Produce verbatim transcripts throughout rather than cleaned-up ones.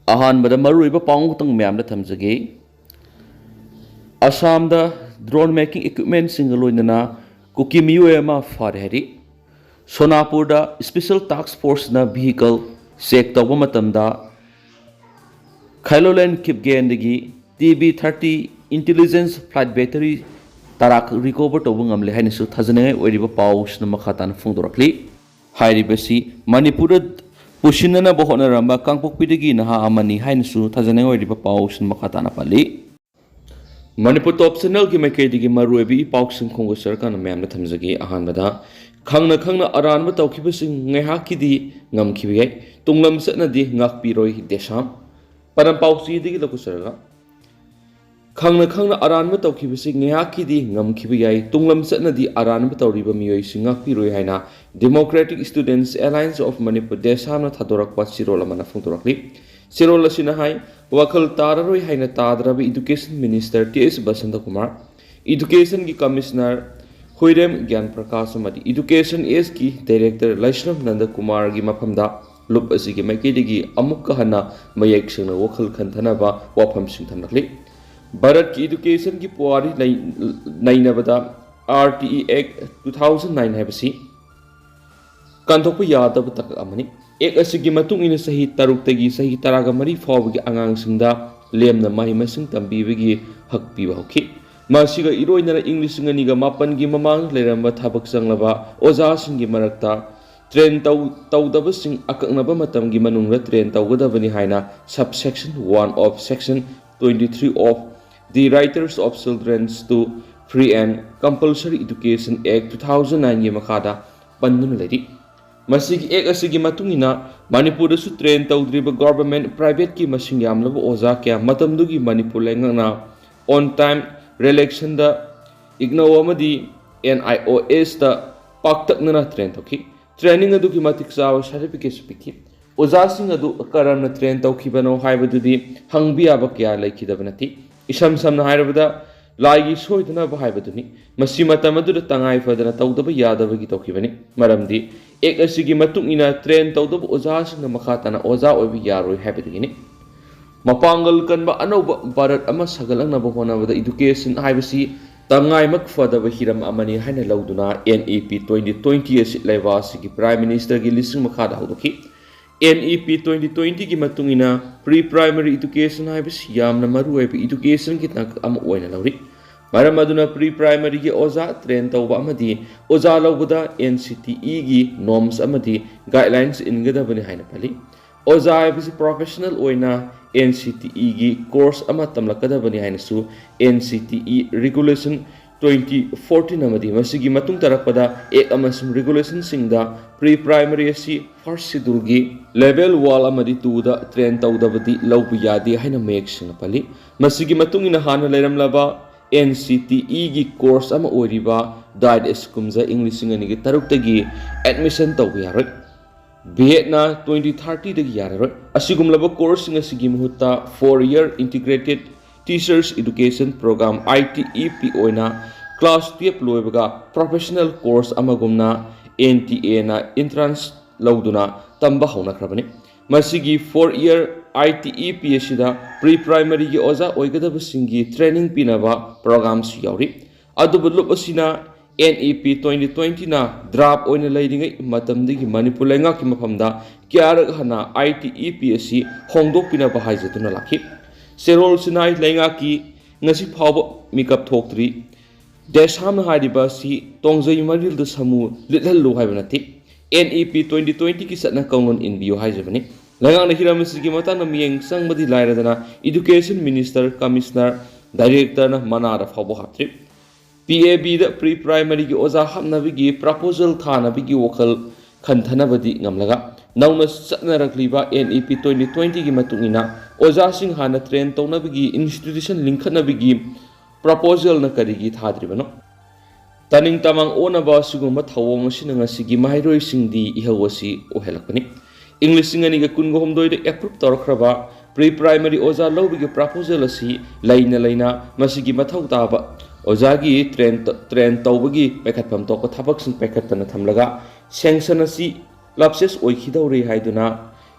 ꯑꯍꯥꯟꯕꯗ ꯃꯔꯨꯑꯣꯏꯕ ꯄꯥꯎ ꯑꯃꯈꯛꯇꯪ ꯃꯌꯥꯝꯗ ꯊꯝꯖꯒꯦ꯫ ꯑꯁꯥꯝꯗ drone making equipmentꯁꯤꯡꯒ ꯂꯣꯏꯅꯅ ꯀꯨꯀꯤ ꯃꯤꯑꯣꯏ ꯑꯃ ꯐꯥꯔꯦ ꯍꯥꯏꯔꯤ꯫ ꯁꯣꯅꯥꯄꯨꯔꯗ special task forceꯅ vehicle check ꯇꯧꯕ ꯃꯇꯝꯗ ꯈꯥꯏꯂꯣꯂꯦꯟ ꯈꯤꯞꯒꯦꯟꯗꯒꯤ T B thirty intelligence flight battery ꯇꯔꯥ recover ꯇꯧꯕ ꯉꯝꯂꯦ ꯍꯥꯏꯅꯁꯨ ꯊꯥꯖꯅꯤꯡꯉꯥꯏ ꯑꯣꯏꯔꯤꯕ ꯄꯥꯎꯁꯤꯅ ꯃꯈꯥ ꯇꯥꯅ ꯐꯣꯡꯗꯣꯔꯛꯂꯤ꯫ ꯍꯥꯏꯔꯤꯕꯁꯤ ꯃꯅꯤꯄꯨꯔꯗ ꯄꯨꯁꯤꯟꯅꯅꯕ ꯍꯣꯠꯅꯔꯝꯕ ꯀꯥꯡꯄꯣꯛꯄꯤꯗꯒꯤ ꯅꯍꯥ ꯑꯃꯅꯤ ꯍꯥꯏꯅꯁꯨ ꯊꯥꯖꯅꯤꯡꯉꯥꯏ ꯑꯣꯏꯔꯤꯕ ꯄꯥꯎꯁꯤꯡ ꯃꯈꯥ ꯇꯥꯅ ꯄꯜꯂꯤ꯫ ꯃꯅꯤꯄꯨꯔ ꯇꯣꯞ ꯆꯦꯅꯦꯜꯒꯤ ꯃꯥꯏꯀꯩꯗꯒꯤ ꯃꯔꯨꯑꯣꯏꯕ ꯏ ꯄꯥꯎꯁꯤꯡ ꯈꯣꯝꯒꯠꯆꯔꯀꯥꯟꯗ ꯃꯌꯥꯝꯗ ꯊꯝꯖꯒꯦ꯫ ꯑꯍꯥꯟꯕꯗ, ꯈꯪꯅ ꯈꯪꯅ ꯑꯔꯥꯟꯕ ꯇꯧꯈꯤꯕꯁꯤꯡ ꯉꯥꯏꯍꯥꯛꯀꯤꯗꯤ ꯉꯝꯈꯤꯕ ꯌꯥꯏ, ꯇꯨꯡꯂꯝ ꯆꯠꯅꯗꯤ ꯉꯥꯛꯄꯤꯔꯣꯏ ꯗꯦꯁꯥꯝ꯫ ꯄꯅꯝ ꯄꯥꯎꯆꯦꯗꯒꯤ ꯂꯧꯈꯠꯆꯔꯒ, ꯈꯪꯅ ꯈꯪꯅ ꯑꯔꯥꯟꯕ ꯇꯧꯈꯤꯕꯁꯤ ꯉꯥꯏꯍꯥꯛꯀꯤꯗꯤ ꯉꯝꯈꯤꯕ ꯌꯥꯏ, ꯇꯨꯡꯂꯝ ꯆꯠꯅꯗꯤ ꯑꯔꯥꯟꯕ ꯇꯧꯔꯤꯕ ꯃꯤꯑꯣꯏꯁꯤꯡ ꯉꯥꯛꯄꯤꯔꯣꯏ ꯍꯥꯏꯅ Democratic Students Alliance of Manipur, ꯗꯦꯁꯥꯝꯅ ꯊꯥꯗꯣꯔꯛꯄ ꯆꯦꯔꯣꯜ ꯑꯃꯅ ꯐꯣꯡꯗꯣꯔꯛꯂꯤ꯫ ꯆꯦꯔꯣꯜ ꯑꯁꯤꯅ ꯍꯥꯏ, ꯋꯥꯈꯜ ꯇꯥꯔꯔꯣꯏ ꯍꯥꯏꯅ ꯇꯥꯗ꯭ꯔꯕ Education Minister T S ꯕꯁꯟꯇꯀꯨꯃꯥꯔ, Educationꯒꯤ Commissioner ꯍꯨꯏꯔꯦꯝ ꯒ꯭ꯌꯥꯟ ꯄ꯭ꯔꯀꯥꯁ ꯑꯃꯗꯤ Education Sꯒꯤ Director ꯂꯥꯏꯁ꯭ꯔꯝ ꯅꯟꯗꯀꯨꯃꯥꯔꯒꯤ ꯃꯐꯝꯗ ꯂꯨꯞ ꯑꯁꯤꯒꯤ ꯃꯥꯏꯀꯩꯗꯒꯤ ꯑꯃꯨꯛꯀ ꯍꯟꯅ ꯃꯌꯦꯛ ꯁꯦꯡꯅ ꯋꯥꯈꯜ ꯈꯟꯊꯅꯕ ꯋꯥꯐꯝꯁꯤꯡ ꯊꯝꯂꯛꯂꯤ꯫ ꯚꯥꯔꯠꯀꯤ Educationꯒꯤ ꯄꯨꯋꯥꯔꯤ ꯅꯩ-, ꯅꯩꯅꯕꯗ R T E Act two thousand nine ꯍꯥꯏꯕꯁꯤ ꯀꯥꯟꯊꯣꯛꯄ ꯌꯥꯗꯕ ꯇꯥꯡꯀꯛ ꯑꯃꯅꯤ꯫ Act ꯑꯁꯤꯒꯤ ꯃꯇꯨꯡ ꯏꯟꯅ ꯆꯍꯤ ꯇꯔꯨꯛꯇꯒꯤ ꯆꯍꯤ ꯇꯔꯥꯒ ꯃꯔꯤ ꯐꯥꯎꯕꯒꯤ ꯑꯉꯥꯡꯁꯤꯡꯗ ꯂꯦꯝꯅ ꯃꯍꯩ ꯃꯁꯤꯡ ꯇꯝꯕꯤꯕꯒꯤ ꯍꯛ ꯄꯤꯕ ꯍꯧꯈꯤ꯫ ꯃꯁꯤꯒ ꯏꯔꯣꯏꯅꯅ ꯏꯪ ꯂꯤꯁꯤꯡ ꯑꯅꯤꯒ ꯃꯥꯄꯟꯒꯤ ꯃꯃꯥꯡꯗ ꯂꯩꯔꯝꯕ ꯊꯕꯛ ꯆꯪꯂꯕ ꯑꯣꯖꯥꯁꯤꯡꯒꯤ ꯃꯔꯛꯇ train ꯇꯧ-, ꯇꯧꯗꯕꯁꯤꯡ ꯑꯀꯛꯅꯕ ꯃꯇꯝꯒꯤ ꯃꯅꯨꯡꯗ train ꯇꯧꯒꯗꯕꯅꯤ ꯍꯥꯏꯅ subsection one of section twenty three of the Rights of Children to Free and Compulsory Education Act two thousand nineꯒꯤ ꯃꯈꯥꯗ ꯄꯟꯗꯨꯅ ꯂꯩꯔꯤ꯫ ꯃꯁꯤꯒꯤ Act ꯑꯁꯤꯒꯤ ꯃꯇꯨꯡ ꯏꯟꯅ ꯃꯅꯤꯄꯨꯔꯗꯁꯨ train ꯇꯧꯗ꯭ꯔꯤꯕ government, privateꯀꯤ ꯃꯁꯤꯡ ꯌꯥꯝꯂꯕ ꯑꯣꯖꯥ ꯀꯌꯥ ꯃꯇꯝꯗꯨꯒꯤ ꯃꯅꯤꯄꯨꯔ ꯂꯩꯉꯥꯛꯅ on time relectionꯗ, IGNOU ꯑꯃꯗꯤ NIOSꯇ ꯄꯥꯛꯇꯛꯅꯅ train ꯇꯧꯈꯤ꯫ Training ꯑꯗꯨꯒꯤ ꯃꯇꯤꯛ ꯆꯥꯕ certificateꯁꯨ ꯄꯤꯈꯤ꯫ ꯑꯣꯖꯥꯁꯤꯡ ꯑꯗꯨ ꯀꯔꯝꯅ train ꯇꯧꯈꯤꯕꯅꯣ ꯍꯥꯏꯕꯗꯨꯗꯤ ꯍꯪꯕ ꯌꯥꯕ ꯀꯌꯥ ꯂꯩꯈꯤꯗꯕ ꯅꯠꯇꯦ꯫ ꯏꯁꯝ ꯁꯝꯅ ꯍꯥꯏꯔꯕꯗ, ꯂꯥꯏꯒꯤ ꯁꯣꯏꯗꯅꯕ ꯍꯥꯏꯕꯗꯨꯅꯤ꯫ ꯃꯁꯤ ꯃꯇꯝ ꯑꯗꯨꯗ ꯇꯉꯥꯏ ꯐꯗꯅ ꯇꯧꯗꯕ ꯌꯥꯗꯕꯒꯤ ꯇꯧꯈꯤꯕꯅꯤ꯫ ꯃꯔꯝꯗꯤ Act ꯑꯁꯤꯒꯤ ꯃꯇꯨꯡ ꯏꯟꯅ train ꯇꯧꯗꯕ ꯑꯣꯖꯥꯁꯤꯡꯅ ꯃꯈꯥ ꯇꯥꯅ ꯑꯣꯖꯥ ꯑꯣꯏꯕ ꯌꯥꯔꯣꯏ ꯍꯥꯏꯕꯗꯨꯒꯤꯅꯤ꯫ ꯃꯄꯥꯡꯒꯜ ꯀꯟꯕ ꯑꯅꯧꯕ ꯚꯥꯔꯠ ꯑꯃ ꯁꯥꯒꯠꯂꯛꯅꯕ ꯍꯣꯠꯅꯕꯗ education ꯍꯥꯏꯕꯁꯤ ꯇꯉꯥꯏꯃꯛ ꯐꯗꯕ ꯍꯤꯔꯝ ꯑꯃꯅꯤ ꯍꯥꯏꯅ ꯂꯧꯗꯨꯅ N E P twenty twenty ꯑꯁꯤ ꯂꯩꯕꯥꯛ ꯑꯁꯤꯒꯤ Prime Minister ꯒꯤ ꯂꯤꯁꯤꯡ ꯃꯈꯥꯗ ꯍꯧꯗꯣꯛꯈꯤ꯫ N E P twenty twenty ꯒꯤ ꯃꯇꯨꯡ ꯏꯟꯅ pre primary education ꯍꯥꯏꯕꯁꯤ ꯌꯥꯝꯅ ꯃꯔꯨꯑꯣꯏꯕ education ꯒꯤ ꯇꯥꯡꯀꯛ ꯑꯃ ꯑꯣꯏꯅ ꯂꯧꯔꯤ꯫ ꯃꯔꯝ ꯑꯗꯨꯅ pre primary ꯒꯤ ꯑꯣꯖꯥ train ꯇꯧꯕ ꯑꯃꯗꯤ ꯑꯣꯖꯥ ꯂꯧꯕꯗ N C T E ꯒꯤ norms ꯑꯃꯗꯤ guidelines ꯏꯟꯒꯗꯕꯅꯤ ꯍꯥꯏꯅ ꯄꯜꯂꯤ꯫ ꯑꯣꯖꯥ ꯍꯥꯏꯕꯁꯤ professional ꯑꯣꯏꯅ N C T E ꯒꯤ course ꯑꯃ ꯇꯝꯂꯛꯀꯗꯕꯅꯤ ꯍꯥꯏꯅꯁꯨ N C T E regulation twenty fourteen ꯑꯃꯗꯤ ꯃꯁꯤꯒꯤ ꯃꯇꯨꯡ ꯇꯥꯔꯛꯄꯗ act ꯑꯃꯁꯨꯡ regulation ꯁꯤꯡꯗ pre primary ꯑꯁꯤ first schedule ꯒꯤ level one ꯑꯃꯗꯤ two ꯗ train ꯇꯧꯗꯕꯗꯤ ꯂꯧꯕ ꯌꯥꯗꯦ ꯍꯥꯏꯅ ꯃꯌꯦꯛ ꯁꯦꯡꯅ ꯄꯜꯂꯤ꯫ ꯃꯁꯤꯒꯤ ꯃꯇꯨꯡ ꯏꯟꯅ ꯍꯥꯟꯅ ꯂꯩꯔꯝꯂꯕ N C T E ꯒꯤ course ꯑꯃ ꯑꯣꯏꯔꯤꯕ diet ꯑꯁꯤ ꯀꯨꯝꯖꯥ ꯏꯪ ꯂꯤꯁꯤꯡ ꯑꯅꯤꯒ ꯇꯔꯨꯛꯇꯒꯤ admission ꯇꯧꯕ ꯌꯥꯔꯣꯏ꯫ B Ed ꯅ twenty thirty ꯗꯒꯤ ꯌꯥꯔꯔꯣꯏ꯫ ꯑꯁꯤꯒꯨꯝꯂꯕ course ꯁꯤꯡ ꯑꯁꯤꯒꯤ ꯃꯍꯨꯠꯇ four year integrated teachers education program, I T E P, ꯑꯣꯏꯅ class twelve ꯂꯣꯏꯕꯒ professional course ꯑꯃꯒꯨꯝꯅ N T A ꯅ entrance ꯂꯧꯗꯨꯅ ꯇꯝꯕ ꯍꯧꯅꯈ꯭ꯔꯕꯅꯤ꯫ ꯃꯁꯤꯒꯤ four year I T E P ꯑꯁꯤꯗ pre primary ꯒꯤ ꯑꯣꯖꯥ ꯑꯣꯏꯒꯗꯕꯁꯤꯡꯒꯤ training ꯄꯤꯅꯕ program ꯁꯨ ꯌꯥꯎꯔꯤ꯫ ꯑꯗꯨꯕꯨ ꯂꯨꯞ ꯑꯁꯤꯅ N E P twenty twenty ꯅ draft ꯑꯣꯏꯅ ꯂꯩꯔꯤꯉꯩ ꯃꯇꯝꯗꯒꯤ ꯃꯅꯤꯄꯨꯔ ꯂꯩꯉꯥꯛꯀꯤ ꯃꯐꯝꯗ ꯀꯌꯥꯔꯛ ꯍꯟꯅ I T E P ꯑꯁꯤ ꯍꯣꯡꯗꯣꯛꯄꯤꯅꯕ ꯍꯥꯏꯖꯗꯨꯅ ꯂꯥꯛꯈꯤ꯫ ꯆꯦꯔꯣꯜ ꯁꯤꯅꯥꯏ ꯂꯩꯉꯥꯛꯀꯤ ꯉꯁꯤ ꯐꯥꯎꯕ ꯃꯤꯀꯞ ꯊꯣꯛꯇ꯭ꯔꯤ꯫ ꯗꯦꯁꯥꯝꯅ ꯍꯥꯏꯔꯤꯕ ꯑꯁꯤ ꯇꯣꯡꯖꯩ ꯃꯔꯤꯜꯗ ꯁꯃꯨ ꯂꯤꯠꯍꯜꯂꯨ ꯍꯥꯏꯕ ꯅꯠꯇꯦ꯫ N E P twenty twenty ꯒꯤ ꯆꯠꯅ ꯀꯥꯡꯂꯣꯟ ꯏꯟꯕꯤꯌꯨ ꯍꯥꯏꯖꯕꯅꯤ꯫ ꯂꯩꯉꯥꯛꯅ ꯍꯤꯔꯝ ꯑꯁꯤꯒꯤ ꯃꯇꯥꯡꯗ ꯃꯤꯠꯌꯦꯡ ꯆꯪꯕꯗꯤ ꯂꯥꯏꯔꯗꯅ education minister, commissioner, director ꯅ ꯃꯅꯥꯗ ꯐꯥꯎꯕ ꯍꯥꯞꯇ꯭ꯔꯤ꯫ P A B the pre primary ꯒꯤ ꯑꯣꯖꯥ ꯍꯥꯞꯅꯕꯒꯤ proposal ꯊꯥꯅꯕꯒꯤ ꯋꯥꯈꯜ ꯈꯟꯊꯅꯕꯗꯤ ꯉꯝꯂꯒ ꯅꯧꯅ ꯆꯠꯅꯔꯛꯂꯤꯕ N E P twenty twenty ꯒꯤ ꯃꯇꯨꯡ ꯏꯟꯅ ꯑꯣꯖꯥꯁꯤꯡ ꯍꯥꯟꯅ train ꯇꯧꯅꯕꯒꯤ institution ꯂꯤꯡꯈꯠꯅꯕꯒꯤ proposal ꯅ ꯀꯔꯤꯒꯤ ꯊꯥꯗ꯭ꯔꯤꯕꯅꯣ? ꯇꯥꯅꯤꯡ ꯇꯃꯥꯡ ꯑꯣꯟꯅꯕ ꯑꯁꯤꯒꯨꯝꯕ ꯊꯧꯑꯣꯡ ꯑꯁꯤꯅ ꯉꯁꯤꯒꯤ ꯃꯍꯩꯔꯣꯏꯁꯤꯡꯗꯤ ꯏꯍꯧ ꯑꯁꯤ ꯑꯣꯏꯍꯜꯂꯛꯄꯅꯤ꯫ ꯏꯪ ꯂꯤꯁꯤꯡ ꯑꯅꯤꯒ ꯀꯨꯟꯒ ꯍꯨꯝꯗꯣꯏꯗ approve ꯇꯧꯔꯛꯈ꯭ꯔꯕ pre primary ꯑꯣꯖꯥ ꯂꯧꯕꯒꯤ proposal ꯑꯁꯤ ꯂꯩꯅ ꯂꯩꯅ ꯃꯁꯤꯒꯤ ꯃꯊꯧ ꯇꯥꯕ ꯑꯣꯖꯥꯒꯤ train train ꯇꯧꯕꯒꯤ ꯄꯥꯏꯈꯠꯐꯝ ꯊꯣꯛꯄ ꯊꯕꯛꯁꯤꯡ ꯄꯥꯏꯈꯠꯇꯅ ꯊꯝꯂꯒ sanction ꯑꯁꯤ lapses ꯑꯣꯏꯈꯤꯗꯧꯔꯦ ꯍꯥꯏꯗꯨꯅ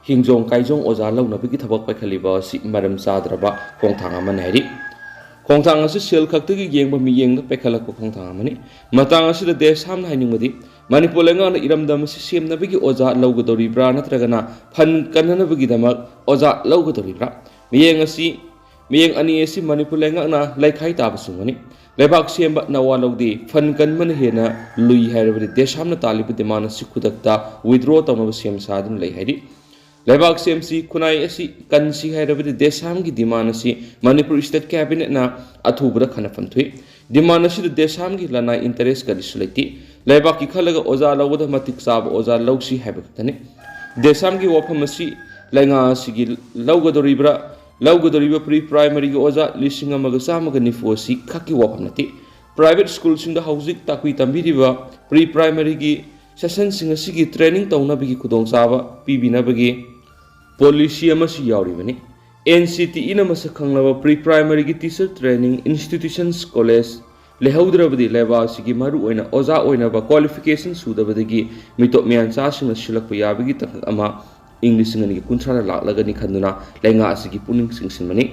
ꯍꯤꯡꯖꯣꯡ ꯀꯥꯏꯖꯣꯡ ꯑꯣꯖꯥ ꯂꯧꯅꯕꯒꯤ ꯊꯕꯛ ꯄꯥꯏꯈꯠꯂꯤꯕ ꯑꯁꯤ ꯃꯔꯝ ꯆꯥꯗ꯭ꯔꯕ ꯈꯣꯡꯊꯥꯡ ꯑꯃꯅꯤ ꯍꯥꯏꯔꯤ꯫ ꯈꯣꯡꯊꯥꯡ ꯑꯁꯤ ꯁꯦꯜ ꯈꯛꯇꯒꯤ ꯌꯦꯡꯕ ꯃꯤꯠꯌꯦꯡꯗ ꯄꯥꯏꯈꯠꯂꯛꯄ ꯈꯣꯡꯊꯥꯡ ꯑꯃꯅꯤ꯫ ꯃꯇꯥꯡ ꯑꯁꯤꯗ ꯗꯦꯁꯥꯝꯅ ꯍꯥꯏꯅꯤꯡꯕꯗꯤ, ꯃꯅꯤꯄꯨꯔ ꯂꯩꯉꯥꯛꯅ ꯏꯔꯝꯗꯝ ꯑꯁꯤ ꯁꯦꯝꯅꯕꯒꯤ ꯑꯣꯖꯥ ꯂꯧꯒꯗꯧꯔꯤꯕ꯭ꯔꯥ ꯅꯠꯇ꯭ꯔꯒꯅ ꯐꯟ ꯀꯟꯅꯅꯕꯒꯤꯗꯃꯛ ꯑꯣꯖꯥ ꯂꯧꯒꯗꯧꯔꯤꯕ꯭ꯔꯥ? ꯃꯤꯠꯌꯦꯡ ꯑꯁꯤ, ꯃꯤꯠꯌꯦꯡ ꯑꯅꯤ ꯑꯁꯤ ꯃꯅꯤꯄꯨꯔ ꯂꯩꯉꯥꯛꯅ ꯂꯩꯈꯥꯏ ꯇꯥꯕ ꯆꯤꯡꯕꯅꯤ꯫ ꯂꯩꯕꯥꯛ ꯁꯦꯝꯕ ꯅꯋꯥ ꯂꯧꯗꯦ, ꯐꯟ ꯀꯟꯕꯅ ꯍꯦꯟꯅ ꯂꯨꯏ ꯍꯥꯏꯔꯕꯗꯤ ꯗꯦꯁꯥꯝꯅ ꯇꯥꯜꯂꯤꯕ ꯗꯤꯃꯥꯟ ꯑꯁꯤ ꯈꯨꯗꯛꯇ withdraw ꯇꯧꯅꯕ ꯁꯦꯝ ꯁꯥꯗꯨꯅ ꯂꯩ ꯍꯥꯏꯔꯤ꯫ ꯂꯩꯕꯥꯛ ꯁꯦꯝꯁꯤ, ꯈꯨꯟꯅꯥꯏ ꯑꯁꯤ ꯀꯟꯁꯤ ꯍꯥꯏꯔꯕꯗꯤ ꯗꯦꯁꯥꯝꯒꯤ ꯗꯤꯃꯥꯟ ꯑꯁꯤ ꯃꯅꯤꯄꯨꯔ ꯁ꯭ꯇꯦꯠ ꯀꯦꯕꯤꯅꯦꯠꯅ ꯑꯊꯨꯕꯗ ꯈꯟꯅꯐꯝ ꯊꯣꯛꯏ꯫ ꯗꯤꯃꯥꯟ ꯑꯁꯤꯗ ꯗꯦꯁꯥꯝꯒꯤ ꯂꯅꯥꯏ ꯏꯟꯇꯔꯦꯁ ꯀꯔꯤꯁꯨ ꯂꯩꯇꯦ꯫ ꯂꯩꯕꯥꯛꯀꯤ ꯈꯜꯂꯒ ꯑꯣꯖꯥ ꯂꯧꯕꯗ ꯃꯇꯤꯛ ꯆꯥꯕ ꯑꯣꯖꯥ ꯂꯧꯁꯤ ꯍꯥꯏꯕ ꯈꯛꯇꯅꯤ꯫ ꯗꯦꯁꯥꯝꯒꯤ ꯋꯥꯐꯝ ꯑꯁꯤ ꯂꯩꯉꯥꯛ ꯑꯁꯤꯒꯤ ꯂꯧꯒꯗꯧꯔꯤꯕ꯭ꯔꯥ? ꯂꯧꯒꯗꯧꯔꯤꯕ ꯄ꯭ꯔꯤ ꯄ꯭ꯔꯥꯏꯃꯔꯤꯒꯤ ꯑꯣꯖꯥ ꯂꯤꯁꯤꯡ ꯑꯃꯒ ꯆꯥꯝꯃꯒ ꯅꯤꯐꯨ ꯑꯁꯤ ꯈꯛꯀꯤ ꯋꯥꯐꯝ ꯅꯠꯇꯦ꯫ ꯄ꯭ꯔꯥꯏꯚꯦꯠ ꯁ꯭ꯀꯨꯜꯁꯤꯡꯗ ꯍꯧꯖꯤꯛ ꯇꯥꯛꯄꯤ ꯇꯝꯕꯤꯔꯤꯕ ꯄ꯭ꯔꯤ ꯄ꯭ꯔꯥꯏꯃꯔꯤꯒꯤ ꯁꯦꯁꯟꯁꯤꯡ ꯑꯁꯤꯒꯤ ꯇ꯭ꯔꯦꯅꯤꯡ ꯇꯧꯅꯕꯒꯤ ꯈꯨꯗꯣꯡꯆꯥꯕ ꯄꯤꯕꯤꯅꯕꯒꯤ ꯄꯣꯂꯤꯁꯤ ꯑꯃꯁꯨ ꯌꯥꯎꯔꯤꯕꯅꯤ꯫ ꯑꯦꯟ ꯁꯤ ꯇꯤ ꯏꯅ ꯃꯁꯛ ꯈꯪꯂꯕ pre ꯄ꯭ꯔꯥꯏꯃꯔꯤꯒꯤ teacher training institutions college ꯂꯩꯍꯧꯗ꯭ꯔꯕꯗꯤ ꯂꯩꯕꯥꯛ ꯑꯁꯤꯒꯤ ꯃꯔꯨꯑꯣꯏꯅ ꯑꯣꯖꯥ ꯑꯣꯏꯅꯕ ꯀ꯭ꯋꯥꯂꯤꯐꯤꯀꯦꯁꯟ ꯁꯨꯗꯕꯗꯒꯤ ꯃꯤꯇꯣꯞ ꯃꯤꯌꯥꯟꯆꯥꯁꯤꯡꯅ ꯁꯤꯜꯂꯛꯄ ꯌꯥꯕꯒꯤ ꯇꯥꯡꯀꯛ ꯑꯃ ꯏꯪ ꯂꯤꯁꯤꯡ ꯑꯅꯤꯒ ꯀꯨꯟꯊ꯭ꯔꯥꯗ ꯂꯥꯛꯂꯒꯅꯤ ꯈꯟꯗꯨꯅ ꯂꯩꯉꯥꯛ ꯑꯁꯤꯒꯤ ꯄꯨꯛꯅꯤꯡ ꯆꯤꯡꯁꯤꯟꯕꯅꯤ꯫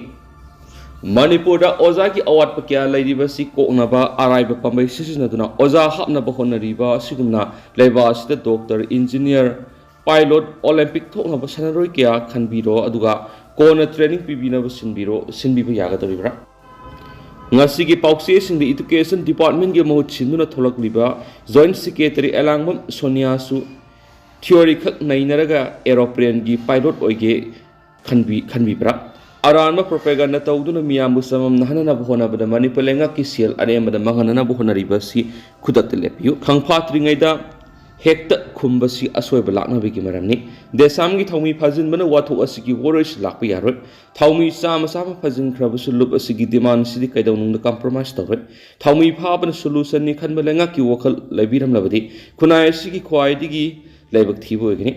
ꯃꯅꯤꯄꯨꯔꯗ ꯑꯣꯖꯥꯒꯤ ꯑꯋꯥꯠꯄ ꯀꯌꯥ ꯂꯩꯔꯤꯕꯁꯤ ꯀꯣꯛꯅꯕ ꯑꯔꯥꯏꯕ ꯄꯥꯝꯕꯩ ꯁꯤꯖꯤꯟꯅꯗꯨꯅ ꯑꯣꯖꯥ ꯍꯥꯞꯅꯕ ꯍꯣꯠꯅꯔꯤꯕ ꯑꯁꯤꯒꯨꯝꯅ ꯂꯩꯕꯥꯛ ꯑꯁꯤꯗ ꯗꯣꯛꯇꯔ, ꯏꯟꯖꯤꯅꯤꯌꯔ, ꯄꯥꯏꯂꯣꯠ, ꯑꯣꯂꯦꯝꯄꯤꯛ ꯊꯣꯛꯅꯕ ꯁꯥꯟꯅꯔꯣꯏ ꯀꯌꯥ ꯈꯟꯕꯤꯔꯣ, ꯑꯗꯨꯒ ꯀꯣꯟꯅ ꯇ꯭ꯔꯦꯅꯤꯡ ꯄꯤꯕꯤꯅꯕ ꯁꯤꯟꯕꯤꯔꯣ, ꯁꯤꯟꯕꯤꯕ ꯌꯥꯒꯗꯧꯔꯤꯕ꯭ꯔꯥ? ꯉꯁꯤꯒꯤ ꯄꯥꯎꯆꯦꯁꯤꯡꯗ ꯏꯗꯨꯀꯦꯁꯟ ꯗꯤꯄꯥꯔꯠꯃꯦꯟꯒꯤ ꯃꯍꯨꯠ ꯁꯤꯟꯗꯨꯅ ꯊꯣꯛꯂꯛꯂꯤꯕ ꯖꯣꯏꯟꯠ ꯁꯦꯀ꯭ꯔꯦꯇꯔꯤ ꯑꯦꯂꯥꯡꯕꯝ ꯁꯣꯅꯤꯌꯥꯁꯨ ꯊꯤꯑꯣꯔꯤ ꯈꯛ ꯅꯩꯅꯔꯒ ꯑꯦꯔꯣꯄ꯭ꯂꯦꯟꯒꯤ ꯄꯥꯏꯂꯣꯠ ꯑꯣꯏꯒꯦ ꯈꯟꯕꯤ-, ꯈꯟꯕꯤꯕ꯭ꯔꯥ? ꯑꯔꯥꯟꯕ ꯄ꯭ꯔꯣꯄꯦꯒꯥꯟꯗꯥ ꯇꯧꯗꯨꯅ ꯃꯤꯌꯥꯝꯕꯨ ꯆꯃꯝꯅꯍꯟꯅꯅꯕ ꯍꯣꯠꯅꯕꯗ ꯃꯅꯤꯄꯨꯔ ꯂꯩꯉꯥꯛꯀꯤ ꯁꯦꯜ ꯑꯔꯦꯝꯕꯗ ꯃꯥꯡꯍꯟꯅꯅꯕ ꯍꯣꯠꯅꯔꯤꯕ ꯑꯁꯤ ꯈꯨꯗꯛꯇ ꯂꯦꯞꯄꯤꯌꯨ꯫ ꯈꯪꯐꯥꯠꯇ꯭ꯔꯤꯉꯩꯗ ꯍꯦꯛꯇ ꯈꯨꯝꯕꯁꯤ ꯑꯁꯣꯏꯕ ꯂꯥꯛꯅꯕꯒꯤ ꯃꯔꯝꯅꯤ꯫ ꯗꯦꯁꯥꯝꯒꯤ ꯊꯧꯃꯤ ꯐꯥꯖꯤꯟꯕꯅ ꯋꯥꯊꯣꯛ ꯑꯁꯤꯒꯤ ꯋꯥꯔꯣꯏꯁꯤ ꯂꯥꯛꯄ ꯌꯥꯔꯣꯏ꯫ ꯊꯧꯃꯤ ꯆꯥꯝꯃ ꯆꯥꯝꯃ ꯐꯥꯖꯤꯟꯈ꯭ꯔꯕꯁꯨ ꯂꯨꯞ ꯑꯁꯤꯒꯤ ꯗꯤꯃꯥꯟꯁꯤꯗꯤ ꯀꯩꯗꯧꯅꯨꯡꯗ ꯀꯝꯄ꯭ꯔꯣꯃꯥꯏꯁ ꯇꯧꯔꯣꯏ꯫ ꯊꯧꯃꯤ ꯐꯥꯕꯅ ꯁꯣꯂꯨꯁꯟꯅꯤ ꯈꯟꯕ ꯂꯩꯉꯥꯛꯀꯤ ꯋꯥꯈꯜ ꯂꯩꯕꯤꯔꯝꯂꯕꯗꯤ ꯈꯨꯟꯅꯥꯏ ꯑꯁꯤꯒꯤ ꯈ꯭ꯋꯥꯏꯗꯒꯤ ꯂꯥꯏꯕꯛ ꯊꯤꯕ ꯑꯣꯏꯒꯅꯤ꯫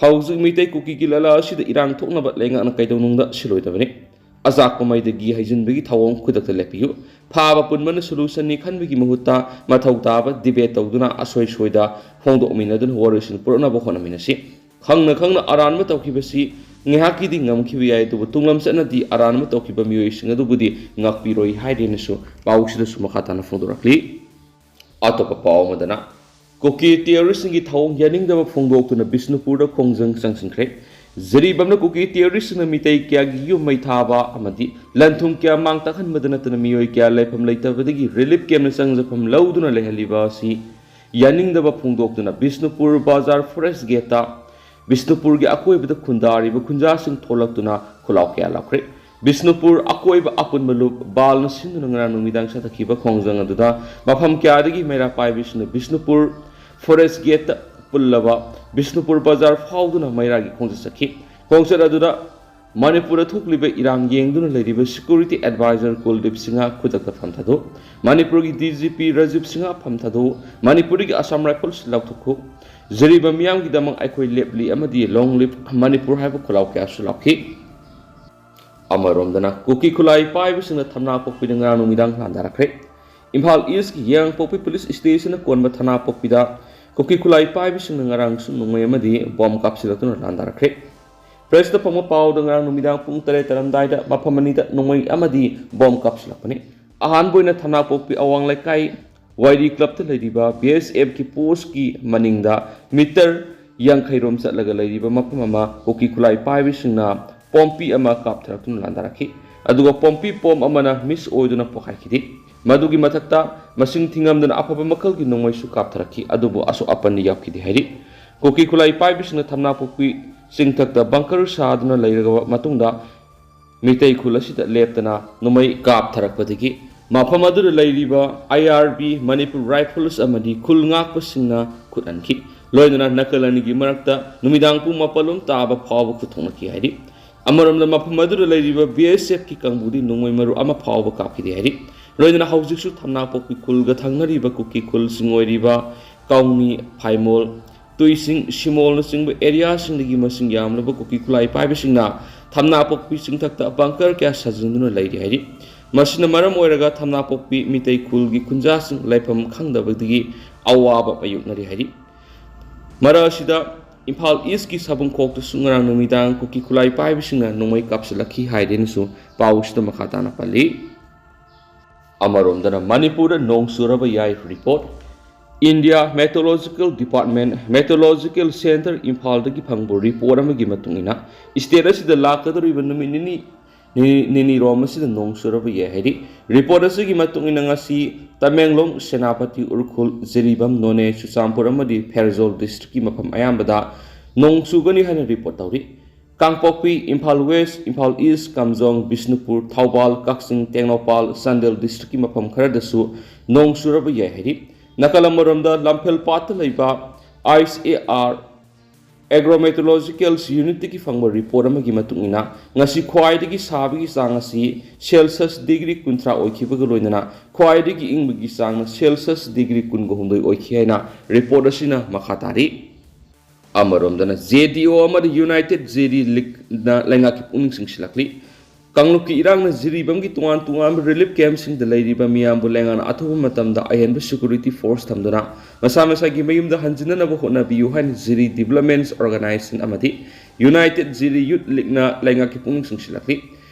ꯍꯧꯖꯤꯛ ꯃꯤꯇꯩ ꯀꯨꯀꯤꯒꯤ ꯂꯂꯥ ꯑꯁꯤꯗ ꯏꯔꯥꯡ ꯊꯣꯛꯅꯕ ꯂꯩꯉꯥꯛꯅ ꯀꯩꯗꯧꯅꯨꯡꯗ ꯁꯤꯜꯂꯣꯏꯗꯕꯅꯤ꯫ ꯑꯆꯥꯛꯄ ꯃꯩꯗ ꯘꯤ ꯍꯩꯖꯤꯟꯕꯒꯤ ꯊꯧꯑꯣꯡ ꯈꯨꯗꯛꯇ ꯂꯦꯞꯄꯤꯌꯨ꯫ ꯐꯥꯕ ꯄꯨꯟꯕꯅ ꯁꯣꯂꯨꯁꯟꯅꯤ ꯈꯟꯕꯒꯤ ꯃꯍꯨꯠꯇ ꯃꯊꯧ ꯇꯥꯕ ꯗꯤꯕꯦꯠ ꯇꯧꯗꯨꯅ ꯑꯁꯣꯏ ꯁꯣꯏꯗ ꯐꯣꯡꯗꯣꯛꯃꯤꯟꯅꯗꯨꯅ ꯋꯥꯔꯣꯏꯁꯤꯟ ꯄꯨꯔꯛꯅꯕ ꯍꯣꯠꯅꯃꯤꯟꯅꯁꯤ꯫ ꯈꯪꯅ ꯈꯪꯅ ꯑꯔꯥꯟꯕ ꯇꯧꯈꯤꯕꯁꯤ ꯉꯥꯏꯍꯥꯛꯀꯤꯗꯤ ꯉꯝꯈꯤꯕ ꯌꯥꯏ, ꯑꯗꯨꯕꯨ ꯇꯨꯡꯂꯝ ꯆꯠꯅꯗꯤ ꯑꯔꯥꯟꯕ ꯇꯧꯈꯤꯕ ꯃꯤꯑꯣꯏꯁꯤꯡ ꯑꯗꯨꯕꯨꯗꯤ ꯉꯥꯛꯄꯤꯔꯣꯏ ꯍꯥꯏꯔꯦꯅꯁꯨ ꯄꯥꯎꯁꯤꯗꯁꯨ ꯃꯈꯥ ꯇꯥꯅ ꯐꯣꯡꯗꯣꯔꯛꯂꯤ꯫ ꯑꯇꯣꯞꯄ ꯄꯥꯎ ꯑꯃꯗꯅ, ꯀꯨꯀꯤ ꯇꯦꯔꯣꯔꯤꯁꯁꯤꯡꯒꯤ ꯊꯧꯑꯣꯡ ꯌꯥꯅꯤꯡꯗꯕ ꯐꯣꯡꯗꯣꯛꯇꯨꯅ ꯕꯤꯁꯅꯨꯄꯨꯔꯗ ꯈꯣꯡꯖꯪ ꯆꯪꯁꯤꯟꯈ꯭ꯔꯦ꯫ ꯖꯤꯔꯤꯕꯥꯝꯅ ꯀꯨꯀꯤ ꯇꯦꯔꯣꯔꯤꯁꯁꯤꯡꯅ ꯃꯤꯇꯩ ꯀꯌꯥꯒꯤ ꯌꯨꯝ ꯃꯩ ꯊꯥꯕ ꯑꯃꯗꯤ ꯂꯟ ꯊꯨꯝ ꯀꯌꯥ ꯃꯥꯡ ꯇꯥꯛꯍꯟꯕꯗ ꯅꯠꯇꯅ ꯃꯤꯑꯣꯏ ꯀꯌꯥ ꯂꯩꯐꯝ ꯂꯩꯇꯕꯗꯒꯤ ꯔꯤꯂꯤꯐ ꯀꯦꯝꯞꯅ ꯆꯪꯖꯐꯝ ꯂꯧꯗꯨꯅ ꯂꯩꯍꯜꯂꯤꯕ ꯑꯁꯤ ꯌꯥꯅꯤꯡꯗꯕ ꯐꯣꯡꯗꯣꯛꯇꯨꯅ ꯕꯤꯁꯅꯨꯄꯨꯔ ꯕꯖꯥꯔ ꯐꯣꯔꯦꯁ ꯒꯦꯠꯇ ꯕꯤꯁꯅꯨꯄꯨꯔꯒꯤ ꯑꯀꯣꯏꯕꯗ ꯈꯨꯟꯗꯥꯔꯤꯕ ꯈꯨꯟꯖꯥꯁꯤꯡ ꯊꯣꯛꯂꯛꯇꯨꯅ ꯈꯨꯜꯂꯥꯎ ꯀꯌꯥ ꯂꯥꯎꯈ꯭ꯔꯦ꯫ ꯕꯤꯁꯅꯨꯄꯨꯔ ꯑꯀꯣꯏꯕ ꯑꯄꯨꯟꯕ ꯂꯨꯞ ꯕꯥꯜꯅ ꯁꯤꯟꯗꯨꯅ ꯉꯔꯥꯡ ꯅꯨꯃꯤꯗꯥꯡ ꯆꯠꯊꯈꯤꯕ ꯈꯣꯡꯖꯪ ꯑꯗꯨꯗ ꯃꯐꯝ ꯀꯌꯥꯗꯒꯤ ꯃꯩꯔꯥ ꯄꯥꯏꯕꯁꯤꯡꯅ ꯕꯤꯁꯅꯨꯄꯨꯔ ꯐꯣꯔꯦꯁ ꯒꯦꯠꯇ ꯄꯨꯜꯂꯕ ꯕꯤꯁꯅꯨꯄꯨꯔ ꯕꯖꯥꯔ ꯐꯥꯎꯗꯨꯅ ꯃꯩꯔꯥꯒꯤ ꯈꯣꯡꯆꯠ ꯆꯠꯈꯤ꯫ ꯈꯣꯡꯆꯠ ꯑꯗꯨꯗ ꯃꯅꯤꯄꯨꯔꯗ ꯊꯣꯛꯂꯤꯕ ꯏꯔꯥꯡ ꯌꯦꯡꯗꯨꯅ ꯂꯩꯔꯤꯕ ꯁꯦꯀ꯭ꯌꯨꯔꯤꯇꯤ ꯑꯦꯗꯚꯥꯏꯖꯔ ꯀꯨꯜꯗꯤꯞ ꯁꯤꯡꯍ ꯈꯨꯗꯛꯇ ꯐꯝ ꯊꯥꯗꯣꯛꯎ, ꯃꯅꯤꯄꯨꯔꯒꯤ D G P Rajiv Singh ꯐꯝ ꯊꯥꯗꯣꯛꯎ, ꯃꯅꯤꯄꯨꯔꯗꯒꯤ ꯑꯁꯥꯝ ꯔꯥꯏꯐꯜꯁ ꯂꯧꯊꯣꯛꯈꯣ, ꯖꯤꯔꯤꯕ ꯃꯤꯌꯥꯝꯒꯤꯗꯃꯛ ꯑꯩꯈꯣꯏ ꯂꯦꯞꯂꯤ ꯑꯃꯗꯤ ꯂꯣꯡ ꯂꯤꯞ ꯃꯅꯤꯄꯨꯔ ꯍꯥꯏꯕ ꯈꯨꯜꯂꯥꯎ ꯀꯌꯥꯁꯨ ꯂꯥꯎꯈꯤ꯫ ꯑꯃꯔꯣꯝꯗꯅ ꯀꯨꯀꯤ ꯈꯨꯠꯂꯥꯏ ꯄꯥꯏꯕꯁꯤꯡꯅ ꯊꯝꯅꯥꯄꯣꯛꯄꯤꯗ ꯉꯔꯥꯡ ꯅꯨꯃꯤꯗꯥꯡ ꯂꯥꯟꯗꯥꯔꯛꯈ꯭ꯔꯦ꯫ ꯏꯝꯐꯥꯜ ꯏꯁꯀꯤ ꯌꯥꯡꯄꯣꯛꯄꯤ ꯄꯨꯂꯤꯁ ꯁ꯭ꯇꯦꯁꯟꯅ ꯀꯣꯟꯕ ꯊꯝꯅꯥꯄꯣꯛꯄꯤꯗ ꯀꯨꯀꯤ ꯈꯨꯠꯂꯥꯏ ꯄꯥꯏꯕꯁꯤꯡꯅ ꯉꯔꯥꯡꯁꯨ ꯅꯣꯡꯃꯩ ꯑꯃꯗꯤ ꯕꯣꯝ ꯀꯥꯞꯁꯤꯜꯂꯛꯇꯨꯅ ꯂꯥꯟꯗꯥꯔꯛꯈ꯭ꯔꯦ꯫ ꯄ꯭ꯔꯦꯁꯇ ꯐꯪꯕ ꯄꯥꯎꯗ ꯉꯔꯥꯡ ꯅꯨꯃꯤꯗꯥꯡ ꯄꯨꯡ ꯇꯔꯦꯠ ꯇꯥꯔꯝꯗꯥꯏꯗ ꯃꯐꯝ ꯑꯅꯤꯗ ꯅꯣꯡꯃꯩ ꯑꯃꯗꯤ ꯕꯣꯝ ꯀꯥꯞꯁꯤꯜꯂꯛꯄꯅꯤ꯫ ꯑꯍꯥꯟꯕ ꯑꯣꯏꯅ ꯊꯝꯅꯥꯄꯣꯛꯄꯤ ꯑꯋꯥꯡ ꯂꯩꯀꯥꯏ ꯋꯥꯏꯔꯤ ꯀ꯭ꯂꯕꯇ ꯂꯩꯔꯤꯕ ꯕꯤ ꯑꯦꯁ ꯑꯦꯐꯀꯤ ꯄꯣꯁꯀꯤ ꯃꯅꯤꯡꯗ ꯃꯤꯇꯔ ꯌꯥꯡꯈꯩꯔꯣꯝ ꯆꯠꯂꯒ ꯂꯩꯔꯤꯕ ꯃꯐꯝ ꯑꯃ ꯀꯨꯀꯤ ꯈꯨꯠꯂꯥꯏ ꯄꯥꯏꯕꯁꯤꯡꯅ ꯄꯣꯝꯄꯤ ꯑꯃ ꯀꯥꯞꯊꯔꯛꯇꯨꯅ ꯂꯥꯟꯗꯥꯔꯛꯈꯤ꯫ ꯑꯗꯨꯒ ꯄꯣꯝꯄꯤ ꯄꯣꯝ ꯑꯃꯅ ꯃꯤꯁ ꯑꯣꯏꯗꯨꯅ ꯄꯣꯈꯥꯏꯈꯤꯗꯦ꯫ ꯃꯗꯨꯒꯤ ꯃꯊꯛꯇ ꯃꯁꯤꯡ ꯊꯤꯉꯝꯗꯅ ꯑꯐꯕ ꯃꯈꯜꯒꯤ ꯅꯣꯡꯃꯩꯁꯨ ꯀꯥꯞꯊꯔꯛꯈꯤ, ꯑꯗꯨꯕꯨ ꯑꯁꯣꯛ ꯑꯄꯟꯗꯤ ꯌꯥꯎꯈꯤꯗꯦ ꯍꯥꯏꯔꯤ꯫ ꯀꯨꯀꯤ ꯈꯨꯠꯂꯥꯏ ꯄꯥꯏꯕꯁꯤꯡꯅ ꯊꯝꯅꯥꯄꯣꯛꯄꯤ ꯆꯤꯡꯊꯛꯇ ꯕꯪꯀꯔ ꯁꯥꯗꯨꯅ ꯂꯩꯔꯕ ꯃꯇꯨꯡꯗ ꯃꯤꯇꯩ ꯈꯨꯜ ꯑꯁꯤꯗ ꯂꯦꯞꯇꯅ ꯅꯣꯡꯃꯩ ꯀꯥꯞꯊꯔꯛꯄꯗꯒꯤ ꯃꯐꯝ ꯑꯗꯨꯗ ꯂꯩꯔꯤꯕ ꯑꯥꯏ ꯑꯥꯔ ꯕꯤ, ꯃꯅꯤꯄꯨꯔ ꯔꯥꯏꯐꯜꯁ ꯑꯃꯗꯤ ꯈꯨꯜ ꯉꯥꯛꯄꯁꯤꯡꯅ ꯈꯨꯠ ꯍꯟꯈꯤ꯫ ꯂꯣꯏꯅꯅ ꯅꯥꯀꯜ ꯑꯅꯤꯒꯤ ꯃꯔꯛꯇ ꯅꯨꯃꯤꯗꯥꯡ ꯄꯨꯡ ꯃꯥꯄꯜ ꯂꯣꯝ ꯇꯥꯕ ꯐꯥꯎꯕ ꯈꯨꯠꯊꯣꯛꯅꯈꯤ ꯍꯥꯏꯔꯤ꯫ ꯑꯃꯔꯣꯝꯗ ꯃꯐꯝ ꯑꯗꯨꯗ ꯂꯩꯔꯤꯕ ꯕꯤ ꯑꯦꯁ ꯑꯦꯐꯀꯤ ꯀꯥꯡꯕꯨꯗꯤ ꯅꯣꯡꯃꯩ ꯃꯔꯨ ꯑꯃ ꯐꯥꯎꯕ ꯀꯥꯞꯈꯤꯗꯦ ꯍꯥꯏꯔꯤ꯫ ꯂꯣꯏꯅꯅ ꯍꯧꯖꯤꯛꯁꯨ ꯊꯝꯅꯥꯄꯣꯛꯄꯤ ꯈꯨꯜꯒ ꯊꯪꯅꯔꯤꯕ ꯀꯨꯀꯤ ꯈꯨꯜꯁꯤꯡ ꯑꯣꯏꯔꯤꯕ ꯀꯥꯎꯅꯤ, ꯐꯥꯏꯃꯣꯜ, ꯇꯨꯏꯁꯤꯡ, ꯁꯤꯃꯣꯜꯅꯆꯤꯡꯕ ꯑꯦꯔꯤꯌꯥꯁꯤꯡꯗꯒꯤ ꯃꯁꯤꯡ ꯌꯥꯝꯂꯕ ꯀꯨꯀꯤ ꯈꯨꯠꯂꯥꯏ ꯄꯥꯏꯕꯁꯤꯡꯅ ꯊꯝꯅꯥꯄꯣꯛꯄꯤ ꯆꯤꯡꯊꯛꯇ ꯕꯪꯀꯔ ꯀꯌꯥ ꯁꯥꯖꯤꯟꯗꯨꯅ ꯂꯩꯔꯤ ꯍꯥꯏꯔꯤ꯫ ꯃꯁꯤꯅ ꯃꯔꯝ ꯑꯣꯏꯔꯒ ꯊꯝꯅꯥꯄꯣꯛꯄꯤ ꯃꯤꯇꯩ ꯈꯨꯜꯒꯤ ꯈꯨꯟꯖꯥꯁꯤꯡ ꯂꯩꯐꯝ ꯈꯪꯗꯕꯗꯒꯤ ꯑꯋꯥꯕ ꯃꯥꯌꯣꯛꯅꯔꯤ ꯍꯥꯏꯔꯤ꯫ ꯃꯔꯛ ꯑꯁꯤꯗ ꯏꯝꯐꯥꯜ ꯏꯁꯀꯤ ꯁꯥꯕꯨꯡꯈꯣꯛꯇꯁꯨ ꯉꯔꯥꯡ ꯅꯨꯃꯤꯗꯥꯡ ꯀꯨꯀꯤ ꯈꯨꯠꯂꯥꯏ ꯄꯥꯏꯕꯁꯤꯡꯅ ꯅꯣꯡꯃꯩ ꯀꯥꯞꯁꯤꯜꯂꯛꯈꯤ ꯍꯥꯏꯗꯦꯅꯁꯨ ꯄꯥꯎꯁꯤꯗ ꯃꯈꯥ ꯇꯥꯅ ꯄꯜꯂꯤ꯫ ꯑꯃꯔꯣꯝꯗꯅ ꯃꯅꯤꯄꯨꯔꯗ ꯅꯣꯡ ꯆꯨꯔꯕ ꯌꯥꯏ ꯔꯤꯄꯣꯔꯠ꯫ ꯏꯟꯗꯤꯌꯥ ꯃꯦꯇꯣꯂꯣꯖꯤꯀꯦꯜ ꯗꯤꯄꯥꯔꯠꯃꯦꯟ, ꯃꯦꯇꯣꯂꯣꯖꯤꯀꯦꯜ ꯁꯦꯟꯇꯔ ꯏꯝꯐꯥꯜꯗꯒꯤ ꯐꯪꯕ ꯔꯤꯄꯣꯔꯠ ꯑꯃꯒꯤ ꯃꯇꯨꯡ ꯏꯟꯅ, ꯁ꯭ꯇꯦꯠ ꯑꯁꯤꯗ ꯂꯥꯛꯀꯗꯧꯔꯤꯕ ꯅꯨꯃꯤꯠ ꯅꯤꯅꯤ, ꯅꯤ-, ꯅꯤꯅꯤꯔꯣꯝ ꯑꯁꯤꯗ ꯅꯣꯡ ꯆꯨꯔꯕ ꯌꯥꯏ ꯍꯥꯏꯔꯤ꯫ ꯔꯤꯄꯣꯔꯠ ꯑꯁꯤꯒꯤ ꯃꯇꯨꯡ ꯏꯟꯅ, ꯉꯁꯤ ꯇꯃꯦꯡꯂꯣꯡ, ꯁꯦꯅꯥꯄꯇꯤ, ꯎꯈ꯭ꯔꯨꯜ, ꯖꯤꯔꯤꯕꯥꯝ, ꯅꯣꯅꯦ, ꯆꯨꯔꯆꯥꯟꯄꯨꯔ ꯑꯃꯗꯤ ꯐꯦꯔꯖꯣꯜ ꯗꯤꯁꯇ꯭ꯔꯤꯛꯀꯤ ꯃꯐꯝ ꯑꯌꯥꯝꯕꯗ ꯅꯣꯡ ꯆꯨꯒꯅꯤ ꯍꯥꯏꯅ ꯔꯤꯄꯣꯔꯠ ꯇꯧꯔꯤ꯫ ꯀꯥꯡꯄꯣꯛꯄꯤ, ꯏꯝꯐꯥꯜ ꯋꯦꯁ, ꯏꯝꯐꯥꯜ ꯏꯁ, ꯀꯥꯝꯖꯣꯡ, ꯕꯤꯁꯅꯨꯄꯨꯔ, ꯊꯧꯕꯥꯜ, ꯀꯛꯆꯤꯡ, ꯇꯦꯡꯅꯧꯄꯥꯜ, ꯆꯥꯟꯗꯦꯜ ꯗꯤꯁꯇ꯭ꯔꯤꯛꯀꯤ ꯃꯐꯝ ꯈꯔꯗꯁꯨ ꯅꯣꯡ ꯆꯨꯔꯕ ꯌꯥꯏ ꯍꯥꯏꯔꯤ꯫ ꯅꯥꯀꯜ ꯑꯃꯔꯣꯝꯗ, ꯂꯝꯐꯦꯜ ꯄꯥꯠꯇ ꯂꯩꯕ ꯑꯥꯏꯁ ꯑꯦ ꯑꯥꯔ ꯑꯦꯒ꯭ꯔꯣꯃꯦꯇꯣꯂꯣꯖꯤꯀꯦꯜ ꯌꯨꯅꯤꯠꯇꯒꯤ ꯐꯪꯕ ꯔꯤꯄꯣꯔꯠ ꯑꯃꯒꯤ ꯃꯇꯨꯡ ꯏꯟꯅ, ꯉꯁꯤ ꯈ꯭ꯋꯥꯏꯗꯒꯤ ꯁꯥꯕꯒꯤ ꯆꯥꯡ ꯑꯁꯤ ꯁꯦꯜꯁꯤꯌꯁ ꯗꯤꯒ꯭ꯔꯤ ꯀꯨꯟꯊ꯭ꯔꯥ ꯑꯣꯏꯈꯤꯕꯒ ꯂꯣꯏꯅꯅ ꯈ꯭ꯋꯥꯏꯗꯒꯤ ꯏꯪꯕꯒꯤ ꯆꯥꯡꯅ ꯁꯦꯜꯁꯤꯌꯁ ꯗꯤꯒ꯭ꯔꯤ ꯀꯨꯟꯒ ꯍꯨꯝꯗꯣꯏ ꯑꯣꯏꯈꯤ ꯍꯥꯏꯅ ꯔꯤꯄꯣꯔꯠ ꯑꯁꯤꯅ ꯃꯈꯥ ꯇꯥꯔꯤ꯫ ꯑꯃꯔꯣꯝꯗꯅ, ꯖꯦ ꯗꯤ ꯑꯣ ꯑꯃꯗꯤ ꯌꯨꯅꯥꯏꯇꯦꯗ ꯖꯤꯔꯤ ꯂꯤꯒꯅ ꯂꯩꯉꯥꯛꯀꯤ ꯄꯨꯛꯅꯤꯡ ꯆꯤꯡꯁꯤꯜꯂꯛꯂꯤ꯫ ꯀꯥꯡꯂꯨꯞꯀꯤ ꯏꯔꯥꯡꯅ ꯖꯤꯔꯤꯕꯥꯝꯒꯤ ꯇꯣꯉꯥꯟ ꯇꯣꯉꯥꯟꯕ ꯔꯤꯂꯤꯐ ꯀꯦꯝꯞꯁꯤꯡꯗ ꯂꯩꯔꯤꯕ ꯃꯤꯌꯥꯝꯕꯨ ꯂꯩꯉꯥꯛꯅ ꯑꯊꯨꯕ ꯃꯇꯝꯗ ꯑꯍꯦꯟꯕ ꯁꯦꯀ꯭ꯌꯨꯔꯤꯇꯤ ꯐꯣꯔꯁ ꯊꯝꯗꯨꯅ ꯃꯁꯥ ꯃꯁꯥꯒꯤ ꯃꯌꯨꯝꯗ ꯍꯟꯖꯤꯟꯅꯅꯕ ꯍꯣꯠꯅꯕꯤꯌꯨ ꯍꯥꯏꯅ ꯖꯤꯔꯤ ꯗꯤꯕꯂꯞꯃꯦꯟꯠꯁ ꯑꯣꯔꯒꯅꯥꯏꯖꯦꯁꯟ ꯑꯃꯗꯤ ꯌꯨꯅꯥꯏꯇꯦꯗ ꯖꯤꯔꯤ ꯌꯨꯠ ꯂꯤꯒꯅ ꯂꯩꯉꯥꯛꯀꯤ ꯄꯨꯛꯅꯤꯡ ꯆꯤꯡꯁꯤꯜꯂꯛꯂꯤ꯫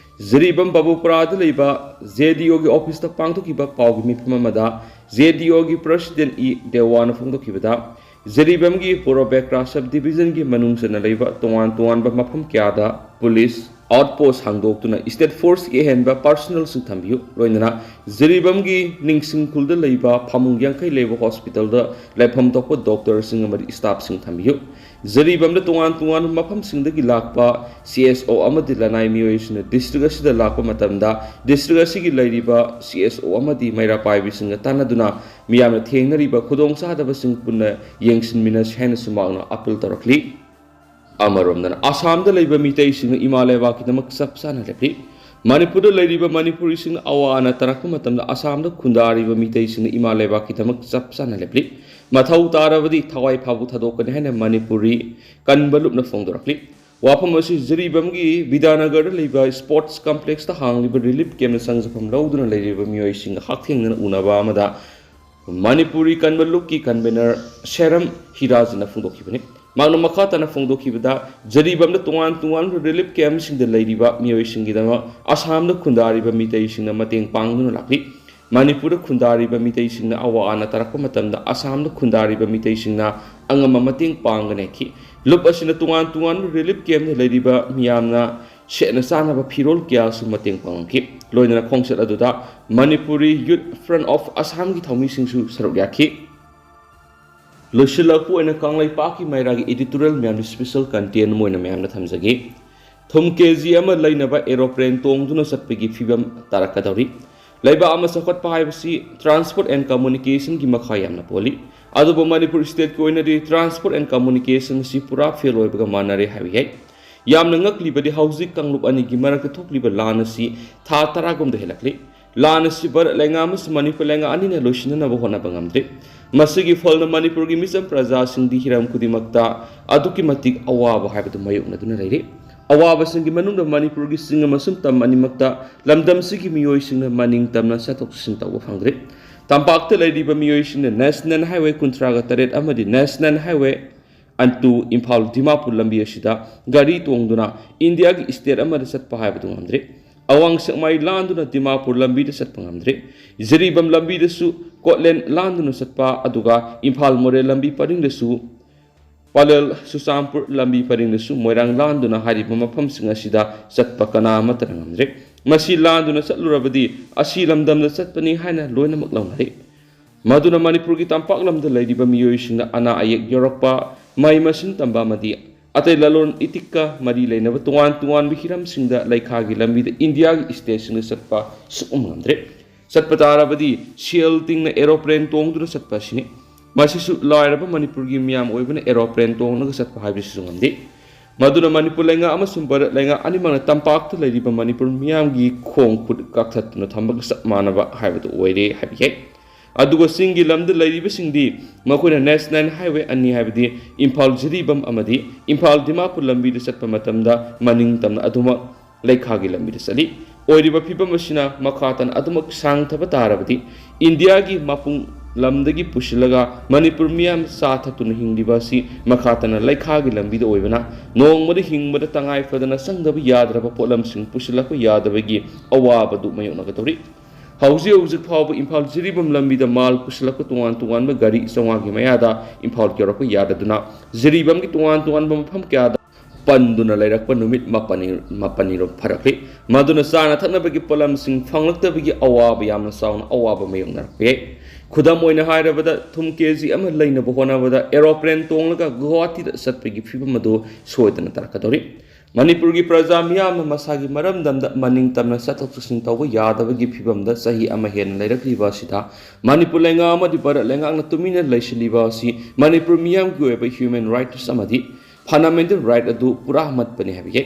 ꯖꯤꯔꯤꯕꯥꯝ ꯕꯥꯕꯨꯄꯨꯔꯥꯗ ꯂꯩꯕ ꯖꯦ ꯗꯤ ꯑꯣꯒꯤ ꯑꯣꯐꯤꯁꯇ ꯄꯥꯡꯊꯣꯛꯈꯤꯕ ꯄꯥꯎꯒꯤ ꯃꯤꯐꯝ ꯑꯃꯗ ꯖꯦ ꯗꯤ ꯑꯣꯒꯤ ꯄ꯭ꯔꯁꯤꯗꯦꯟꯠ ꯏ ꯗꯦꯋꯥꯅ ꯐꯣꯡꯗꯣꯛꯈꯤꯕꯗ, ꯖꯤꯔꯤꯕꯥꯝꯒꯤ ꯄꯣꯔꯣꯕꯦꯀ꯭ꯔꯥ ꯁꯕ ꯗꯤꯕꯤꯖꯟꯒꯤ ꯃꯅꯨꯡ ꯆꯟꯅ ꯂꯩꯕ ꯇꯣꯉꯥꯟ ꯇꯣꯉꯥꯟꯕ ꯃꯐꯝ ꯀꯌꯥꯗ ꯄꯨꯂꯤꯁ ꯑꯥꯎꯠꯄꯣꯁ ꯍꯥꯡꯗꯣꯛꯇꯨꯅ ꯁ꯭ꯇꯦꯠ ꯐꯣꯔꯁꯀꯤ ꯑꯍꯦꯟꯕ ꯄꯥꯔꯁꯣꯅꯦꯜꯁꯤꯡ ꯊꯝꯕꯤꯌꯨ, ꯂꯣꯏꯅꯅ ꯖꯤꯔꯤꯕꯥꯝꯒꯤ ꯅꯤꯡꯁꯤꯡ ꯈꯨꯜꯗ ꯂꯩꯕ ꯐꯃꯨꯡ ꯌꯥꯡꯈꯩ ꯂꯩꯕ ꯍꯣꯁꯄꯤꯇꯥꯜꯗ ꯂꯩꯐꯝ ꯊꯣꯛꯄ ꯗꯣꯛꯇꯔꯁꯤꯡ ꯑꯃꯗꯤ ꯁ꯭ꯇꯥꯐꯁꯤꯡ ꯊꯝꯕꯤꯌꯨ꯫ ꯖꯤꯔꯤꯕꯥꯝꯗ ꯇꯣꯉꯥꯟ ꯇꯣꯉꯥꯟꯕ ꯃꯐꯝꯁꯤꯡꯗꯒꯤ ꯂꯥꯛꯄ ꯁꯤ ꯑꯦꯁ ꯑꯣ ꯑꯃꯗꯤ ꯂꯅꯥꯏ ꯃꯤꯑꯣꯏꯁꯤꯡꯅ ꯗꯤꯁꯇ꯭ꯔꯤꯛ ꯑꯁꯤꯗ ꯂꯥꯛꯄ ꯃꯇꯝꯗ ꯗꯤꯁꯇ꯭ꯔꯤꯛ ꯑꯁꯤꯒꯤ ꯂꯩꯔꯤꯕ ꯁꯤ ꯑꯦꯁ ꯑꯣ ꯑꯃꯗꯤ ꯃꯩꯔꯥ ꯄꯥꯏꯕꯤꯁꯤꯡꯒ ꯇꯥꯟꯅꯗꯨꯅ ꯃꯤꯌꯥꯝꯅ ꯊꯦꯡꯅꯔꯤꯕ ꯈꯨꯗꯣꯡꯆꯥꯗꯕꯁꯤꯡ ꯄꯨꯟꯅ ꯌꯦꯡꯁꯤꯟꯃꯤꯟꯅꯁꯤ ꯍꯥꯏꯅꯁꯨ ꯃꯍꯥꯛꯅ ꯑꯥꯄꯤꯜ ꯇꯧꯔꯛꯂꯤ꯫ ꯑꯃꯔꯣꯝꯗꯅ, ꯑꯁꯥꯝꯗ ꯂꯩꯕ ꯃꯤꯇꯩꯁꯤꯡꯅ ꯏꯃꯥ ꯂꯩꯕꯥꯛꯀꯤꯗꯃꯛ ꯆꯞ ꯆꯥꯅ ꯂꯦꯞꯂꯤ꯫ ꯃꯅꯤꯄꯨꯔꯗ ꯂꯩꯔꯤꯕ ꯃꯅꯤꯄꯨꯔꯤꯁꯤꯡꯅ ꯑꯋꯥ ꯑꯅꯥ ꯇꯥꯔꯛꯄ ꯃꯇꯝꯗ ꯑꯁꯥꯝꯗ ꯈꯨꯟꯗꯥꯔꯤꯕ ꯃꯤꯇꯩꯁꯤꯡꯅ ꯏꯃꯥ ꯂꯩꯕꯥꯛꯀꯤꯗꯃꯛ ꯆꯞ ꯆꯥꯅ ꯂꯦꯞꯂꯤ꯫ ꯃꯊꯧ ꯇꯥꯔꯕꯗꯤ ꯊꯋꯥꯏ ꯐꯥꯕꯨ ꯊꯥꯗꯣꯛꯀꯅꯤ ꯍꯥꯏꯅ ꯃꯅꯤꯄꯨꯔꯤ ꯀꯟꯕ ꯂꯨꯞꯅ ꯐꯣꯡꯗꯣꯔꯛꯂꯤ꯫ ꯋꯥꯐꯝ ꯑꯁꯤ ꯖꯤꯔꯤꯕꯥꯝꯒꯤ ꯕꯤꯗ꯭ꯌꯥꯅꯒꯔꯗ ꯂꯩꯕ ꯁ꯭ꯄꯣꯔꯠꯁ ꯀꯝꯄ꯭ꯂꯦꯛꯁꯇ ꯍꯥꯡꯂꯤꯕ ꯔꯤꯂꯤꯐ ꯀꯦꯝꯞꯇ ꯆꯪꯖꯐꯝ ꯂꯧꯗꯨꯅ ꯂꯩꯔꯤꯕ ꯃꯤꯑꯣꯏꯁꯤꯡꯒ ꯍꯛꯊꯦꯡꯅꯅ ꯎꯅꯕ ꯑꯃꯗ ꯃꯅꯤꯄꯨꯔꯤ ꯀꯟꯕ ꯂꯨꯞꯀꯤ ꯀꯟꯚꯦꯅꯔ ꯁꯦꯔꯝ ꯍꯤꯔꯥꯖꯅ ꯐꯣꯡꯗꯣꯛꯈꯤꯕꯅꯤ꯫ ꯃꯍꯥꯛꯅ ꯃꯈꯥ ꯇꯥꯅ ꯐꯣꯡꯗꯣꯛꯈꯤꯕꯗ, ꯖꯔꯤꯕꯝꯗ ꯇꯣꯉꯥꯟ ꯇꯣꯉꯥꯟꯕ relief camp ꯁꯤꯡꯗ ꯂꯩꯔꯤꯕ ꯃꯤꯑꯣꯏꯁꯤꯡꯒꯤꯗꯃꯛ ꯑꯁꯥꯝꯗ ꯈꯨꯟꯗꯥꯔꯤꯕ ꯃꯤꯇꯩꯁꯤꯡꯅ ꯃꯇꯦꯡ ꯄꯥꯡꯗꯨꯅ ꯂꯥꯛꯂꯤ꯫ ꯃꯅꯤꯄꯨꯔꯗ ꯈꯨꯟꯗꯥꯔꯤꯕ ꯃꯤꯇꯩꯁꯤꯡꯅ ꯑꯋꯥ ꯑꯅꯥ ꯇꯥꯔꯛꯄ ꯃꯇꯝꯗ ꯑꯁꯥꯝꯗ ꯈꯨꯟꯗꯥꯔꯤꯕ ꯃꯤꯇꯩꯁꯤꯡꯅ ꯑꯉꯝꯕ ꯃꯇꯦꯡ ꯄꯥꯡꯒꯅꯤ ꯍꯥꯏꯈꯤ꯫ ꯂꯨꯞ ꯑꯁꯤꯅ ꯇꯣꯉꯥꯟ ꯇꯣꯉꯥꯟꯕ relief camp ꯇ ꯂꯩꯔꯤꯕ ꯃꯤꯌꯥꯝꯅ ꯁꯦꯠꯅ ꯆꯥꯅꯕ ꯐꯤꯔꯣꯜ ꯀꯌꯥꯁꯨ ꯃꯇꯦꯡ ꯄꯥꯡꯂꯝꯈꯤ꯫ ꯂꯣꯏꯅꯅ ꯈꯣꯡꯆꯠ ꯑꯗꯨꯗ Manipuri Youth Front of Assam ꯒꯤ ꯊꯧꯃꯤꯁꯤꯡꯁꯨ ꯁꯔꯨꯛ ꯌꯥꯈꯤ꯫ ꯂꯣꯏꯁꯤꯜꯂꯛꯄ ꯑꯣꯏꯅ ꯀꯪꯂꯩꯄꯥꯛꯀꯤ ꯃꯩꯔꯥꯒꯤ editorial ꯃꯌꯥꯝꯗ special content ꯑꯃ ꯑꯣꯏꯅ ꯃꯌꯥꯝꯅ ꯊꯝꯖꯒꯦ꯫ ꯊꯨꯝ ꯀꯦ ꯖꯤ ꯑꯃ ꯂꯩꯅꯕ aeroplane ꯇꯣꯡꯗꯨꯅ ꯆꯠꯄꯒꯤ ꯐꯤꯕꯝ ꯇꯥꯔꯛꯀꯗꯧꯔꯤ꯫ ꯂꯩꯕꯥꯛ ꯑꯃ ꯆꯥꯎꯈꯠꯄ ꯍꯥꯏꯕꯁꯤ transport and communication ꯒꯤ ꯃꯈꯥ ꯌꯥꯝꯅ ꯄꯣꯜꯂꯤ꯫ ꯑꯗꯨꯕꯨ ꯃꯅꯤꯄꯨꯔ state ꯀꯤ ꯑꯣꯏꯅꯗꯤ transport and communication ꯑꯁꯤ ꯄꯨꯔꯥ fail ꯑꯣꯏꯕꯒ ꯃꯥꯟꯅꯔꯦ ꯍꯥꯏꯕ ꯌꯥꯏ꯫ ꯌꯥꯝꯅ ꯉꯛꯂꯤꯕꯗꯤ ꯍꯧꯖꯤꯛ ꯀꯥꯡꯂꯨꯞ ꯑꯅꯤꯒꯤ ꯃꯔꯛꯇ ꯊꯣꯛꯂꯤꯕ ꯂꯥꯟ ꯑꯁꯤ ꯊꯥ ꯇꯔꯥꯒꯨꯝꯗ ꯍꯦꯜꯂꯛꯂꯤ꯫ ꯂꯥꯟ ꯑꯁꯤ ꯚꯥꯔꯠ ꯂꯩꯉꯥꯛ ꯑꯃꯁꯨꯡ ꯃꯅꯤꯄꯨꯔ ꯂꯩꯉꯥꯛ ꯑꯅꯤꯅ ꯂꯣꯏꯁꯤꯟꯅꯅꯕ ꯍꯣꯠꯅꯕ ꯉꯝꯗ꯭ꯔꯤ꯫ ꯃꯁꯤꯒꯤ ꯐꯜꯅ ꯃꯅꯤꯄꯨꯔꯒꯤ ꯃꯤꯆꯝ ꯄ꯭ꯔꯖꯥꯁꯤꯡꯗꯤ ꯍꯤꯔꯝ ꯈꯨꯗꯤꯡꯃꯛꯇ ꯑꯗꯨꯛꯀꯤ ꯃꯇꯤꯛ ꯑꯋꯥꯕ ꯍꯥꯏꯕꯗꯨ ꯃꯥꯌꯣꯛꯅꯗꯨꯅ ꯂꯩꯔꯤ꯫ ꯑꯋꯥꯕꯁꯤꯡꯒꯤ ꯃꯅꯨꯡꯗ ꯃꯅꯤꯄꯨꯔꯒꯤ ꯆꯤꯡ ꯑꯃꯁꯨꯡ ꯇꯝ ꯑꯅꯤꯃꯛꯇ ꯂꯝꯗꯝꯁꯤꯒꯤ ꯃꯤꯑꯣꯏꯁꯤꯡꯅ ꯃꯅꯤꯡ ꯇꯝꯅ ꯆꯠꯊꯣꯛ ꯆꯠꯁꯤꯟ ꯇꯧꯕ ꯐꯪꯗ꯭ꯔꯤ꯫ ꯇꯝꯄꯥꯛꯇ ꯂꯩꯔꯤꯕ ꯃꯤꯑꯣꯏꯁꯤꯡꯅ National Highway ꯀꯨꯟꯊ꯭ꯔꯥꯒ ꯇꯔꯦꯠ ꯑꯃꯗꯤ National Highway ꯑꯟꯇꯨ ꯏꯝꯐꯥꯜ ꯗꯤꯃꯥꯄꯨꯔ ꯂꯝꯕꯤ ꯑꯁꯤꯗ ꯒꯥꯔꯤ ꯇꯣꯡꯗꯨꯅ ꯏꯟꯗꯤꯌꯥꯒꯤ state ꯑꯃꯗ ꯆꯠꯄ ꯍꯥꯏꯕꯗꯨ ꯉꯝꯗ꯭ꯔꯤ꯫ ꯑꯋꯥꯡ ꯁꯦꯛꯃꯥꯏ ꯂꯥꯟꯗꯨꯅ ꯗꯤꯃꯥꯄꯨꯔ ꯂꯝꯕꯤꯗ ꯆꯠꯄ ꯉꯝꯗ꯭ꯔꯤ꯫ ꯖꯤꯔꯤꯕꯥꯝ ꯂꯝꯕꯤꯗꯁꯨ ꯀꯣꯠꯂꯦꯟ ꯂꯥꯟꯗꯨꯅ ꯆꯠꯄ, ꯑꯗꯨꯒ ꯏꯝꯐꯥꯜ ꯃꯣꯔꯦ ꯂꯝꯕꯤ ꯄꯔꯤꯡꯗꯁꯨ ꯄꯥꯂꯦꯜ ꯆꯨꯔꯆꯥꯟꯄꯨꯔ ꯂꯝꯕꯤ ꯄꯔꯤꯡꯗꯁꯨ ꯃꯣꯏꯔꯥꯡ ꯂꯥꯟꯗꯨꯅ ꯍꯥꯏꯔꯤꯕ ꯃꯐꯝꯁꯤꯡ ꯑꯁꯤꯗ ꯆꯠꯄ ꯀꯅꯥ ꯑꯃꯠꯇꯅ ꯉꯝꯗ꯭ꯔꯤ꯫ ꯃꯁꯤ ꯂꯥꯟꯗꯨꯅ ꯆꯠꯂꯨꯔꯕꯗꯤ ꯑꯁꯤ ꯂꯝꯗꯝꯗ ꯆꯠꯄꯅꯤ ꯍꯥꯏꯅ ꯂꯣꯏꯅꯃꯛ ꯂꯧꯅꯔꯤ꯫ ꯃꯗꯨꯅ ꯃꯅꯤꯄꯨꯔꯒꯤ ꯇꯝꯄꯥꯛ ꯂꯝꯗ ꯂꯩꯔꯤꯕ ꯃꯤꯑꯣꯏꯁꯤꯡꯅ ꯑꯅꯥ ꯑꯌꯦꯛ ꯌꯧꯔꯛꯄ, ꯃꯍꯩ ꯃꯁꯤꯡ ꯇꯝꯕ ꯑꯃꯗꯤ ꯑꯇꯩ ꯂꯂꯣꯟ ꯏꯇꯤꯛꯀ ꯃꯔꯤ ꯂꯩꯅꯕ ꯇꯣꯉꯥꯟ ꯇꯣꯉꯥꯟꯕ ꯍꯤꯔꯝꯁꯤꯡꯗ ꯂꯩꯈꯥꯒꯤ ꯂꯝꯕꯤꯗ ꯏꯟꯗꯤꯌꯥꯒꯤ state ꯁꯤꯡꯗ ꯆꯠꯄ ꯁꯨꯛꯉꯝ ꯉꯝꯗ꯭ꯔꯦ꯫ ꯆꯠꯄ ꯇꯥꯔꯕꯗꯤ ꯁꯦꯜ ꯇꯤꯡꯅ aeroplane ꯇꯣꯡꯗꯨꯅ ꯆꯠꯄ ꯑꯁꯤꯅꯤ꯫ ꯃꯁꯤꯁꯨ ꯂꯥꯏꯔꯕ ꯃꯅꯤꯄꯨꯔꯒꯤ ꯃꯤꯌꯥꯝ ꯑꯣꯏꯕꯅ aeroplane ꯇꯣꯡꯂꯒ ꯆꯠꯄ ꯍꯥꯏꯕꯁꯤꯁꯨ ꯉꯝꯗꯦ꯫ ꯃꯗꯨꯅ ꯃꯅꯤꯄꯨꯔ ꯂꯩꯉꯥꯛ ꯑꯃꯁꯨꯡ ꯚꯥꯔꯠ ꯂꯩꯉꯥꯛ ꯑꯅꯤꯃꯛꯅ ꯇꯝꯄꯥꯛꯇ ꯂꯩꯔꯤꯕ ꯃꯅꯤꯄꯨꯔ ꯃꯤꯌꯥꯝꯒꯤ ꯈꯣꯡ ꯈꯨꯠ ꯀꯛꯊꯠꯇꯨꯅ ꯊꯝꯕꯒ ꯆꯞ ꯃꯥꯟꯅꯕ ꯍꯥꯏꯕꯗꯨ ꯑꯣꯏꯔꯦ ꯍꯥꯏꯕ ꯌꯥꯏ꯫ ꯑꯗꯨꯒ ꯆꯤꯡꯒꯤ ꯂꯝꯗ ꯂꯩꯔꯤꯕꯁꯤꯡꯗꯤ ꯃꯈꯣꯏꯅ National Highway ꯑꯅꯤ ꯍꯥꯏꯕꯗꯤ ꯏꯝꯐꯥꯜ ꯖꯤꯔꯤꯕꯥꯝ ꯑꯃꯗꯤ ꯏꯝꯐꯥꯜ ꯗꯤꯃꯥꯄꯨꯔ ꯂꯝꯕꯤꯗ ꯆꯠꯄ ꯃꯇꯝꯗ ꯃꯅꯤꯡ ꯇꯝꯅ ꯑꯗꯨꯃꯛ ꯂꯩꯈꯥꯒꯤ ꯂꯝꯕꯤꯗ ꯆꯠꯂꯤ꯫ ꯑꯣꯏꯔꯤꯕ ꯐꯤꯕꯝ ꯑꯁꯤꯅ ꯃꯈꯥ ꯇꯥꯅ ꯑꯗꯨꯃꯛ ꯁꯥꯡꯊꯕ ꯇꯥꯔꯕꯗꯤ, ꯏꯟꯗꯤꯌꯥꯒꯤ ꯃꯄꯨꯡ ꯂꯝꯗꯒꯤ ꯄꯨꯁꯤꯜꯂꯒ ꯃꯅꯤꯄꯨꯔ ꯃꯤꯌꯥꯝ ꯆꯥ ꯊꯛꯇꯨꯅ ꯍꯤꯡꯂꯤꯕ ꯑꯁꯤ ꯃꯈꯥ ꯇꯥꯅ ꯂꯩꯈꯥꯒꯤ ꯂꯝꯕꯤꯗ ꯑꯣꯏꯕꯅ, ꯅꯣꯡꯃꯗ ꯍꯤꯡꯕꯗ ꯇꯉꯥꯏ ꯐꯗꯅ ꯆꯪꯗꯕ ꯌꯥꯗ꯭ꯔꯕ ꯄꯣꯠꯂꯝꯁꯤꯡ ꯄꯨꯁꯤꯜꯂꯛꯄ ꯌꯥꯗꯕꯒꯤ ꯑꯋꯥꯕꯗꯨ ꯃꯥꯌꯣꯛꯅꯒꯗꯧꯔꯤ꯫ ꯍꯧꯖꯤꯛ ꯍꯧꯖꯤꯛ ꯐꯥꯎꯕ ꯏꯝꯐꯥꯜ ꯖꯤꯔꯤꯕꯥꯝ ꯂꯝꯕꯤꯗ ꯃꯥꯜ ꯄꯨꯁꯤꯜꯂꯛꯄ ꯇꯣꯉꯥꯟ ꯇꯣꯉꯥꯟꯕ ꯒꯥꯔꯤ ꯆꯥꯝꯃꯉꯥꯒꯤ ꯃꯌꯥꯗ ꯏꯝꯐꯥꯜ ꯌꯧꯔꯛꯄ ꯌꯥꯗꯗꯨꯅ, ꯖꯤꯔꯤꯕꯥꯝꯒꯤ ꯇꯣꯉꯥꯟ ꯇꯣꯉꯥꯟꯕ ꯃꯐꯝ ꯀꯌꯥꯗ ꯄꯟꯗꯨꯅ ꯂꯩꯔꯛꯄ ꯅꯨꯃꯤꯠ ꯃꯥꯄꯟꯅꯤ, ꯃꯥꯄꯟꯅꯤꯔꯣꯝ ꯐꯥꯔꯛꯂꯤ꯫ ꯃꯗꯨꯅ ꯆꯥꯅ ꯊꯛꯅꯕꯒꯤ ꯄꯣꯠꯂꯝꯁꯤꯡ ꯐꯪꯂꯛꯇꯕꯒꯤ ꯑꯋꯥꯕ ꯌꯥꯝꯅ ꯆꯥꯎꯅ ꯑꯋꯥꯕ ꯃꯥꯌꯣꯛꯅꯔꯛꯄ ꯌꯥꯏ꯫ ꯈꯨꯗꯝ ꯑꯣꯏꯅ ꯍꯥꯏꯔꯕꯗ, ꯊꯨꯝ ꯀꯦ ꯖꯤ ꯑꯃ ꯂꯩꯅꯕ ꯍꯣꯠꯅꯕꯗ aeroplane ꯇꯣꯡꯂꯒ ꯒꯨꯋꯥꯍꯥꯇꯤꯗ ꯆꯠꯄꯒꯤ ꯐꯤꯕꯝ ꯑꯗꯨ ꯁꯣꯏꯗꯅ ꯇꯥꯔꯛꯀꯗꯧꯔꯤ꯫ ꯃꯅꯤꯄꯨꯔꯒꯤ ꯄ꯭ꯔꯖꯥ ꯃꯤꯌꯥꯝꯅ ꯃꯁꯥꯒꯤ ꯃꯔꯝꯗꯝꯗ ꯃꯅꯤꯡ ꯇꯝꯅ ꯆꯠꯊꯣꯛ ꯆꯠꯁꯤꯟ ꯇꯧꯕ ꯌꯥꯗꯕꯒꯤ ꯐꯤꯕꯝꯗ ꯆꯍꯤ ꯑꯃ ꯍꯦꯟꯅ ꯂꯩꯔꯛꯂꯤꯕ ꯑꯁꯤꯗ, ꯃꯅꯤꯄꯨꯔ ꯂꯩꯉꯥꯛ ꯑꯃꯗꯤ ꯚꯥꯔꯠ ꯂꯩꯉꯥꯛꯅ ꯇꯨꯃꯤꯟꯅ ꯂꯩꯁꯤꯜꯂꯤꯕ ꯑꯁꯤ ꯃꯅꯤꯄꯨꯔ ꯃꯤꯌꯥꯝꯒꯤ ꯑꯣꯏꯕ human rights ꯑꯃꯗꯤ fundamental right ꯑꯗꯨ ꯄꯨꯔꯥ ꯃꯠꯄꯅꯤ ꯍꯥꯏꯕ ꯌꯥꯏ꯫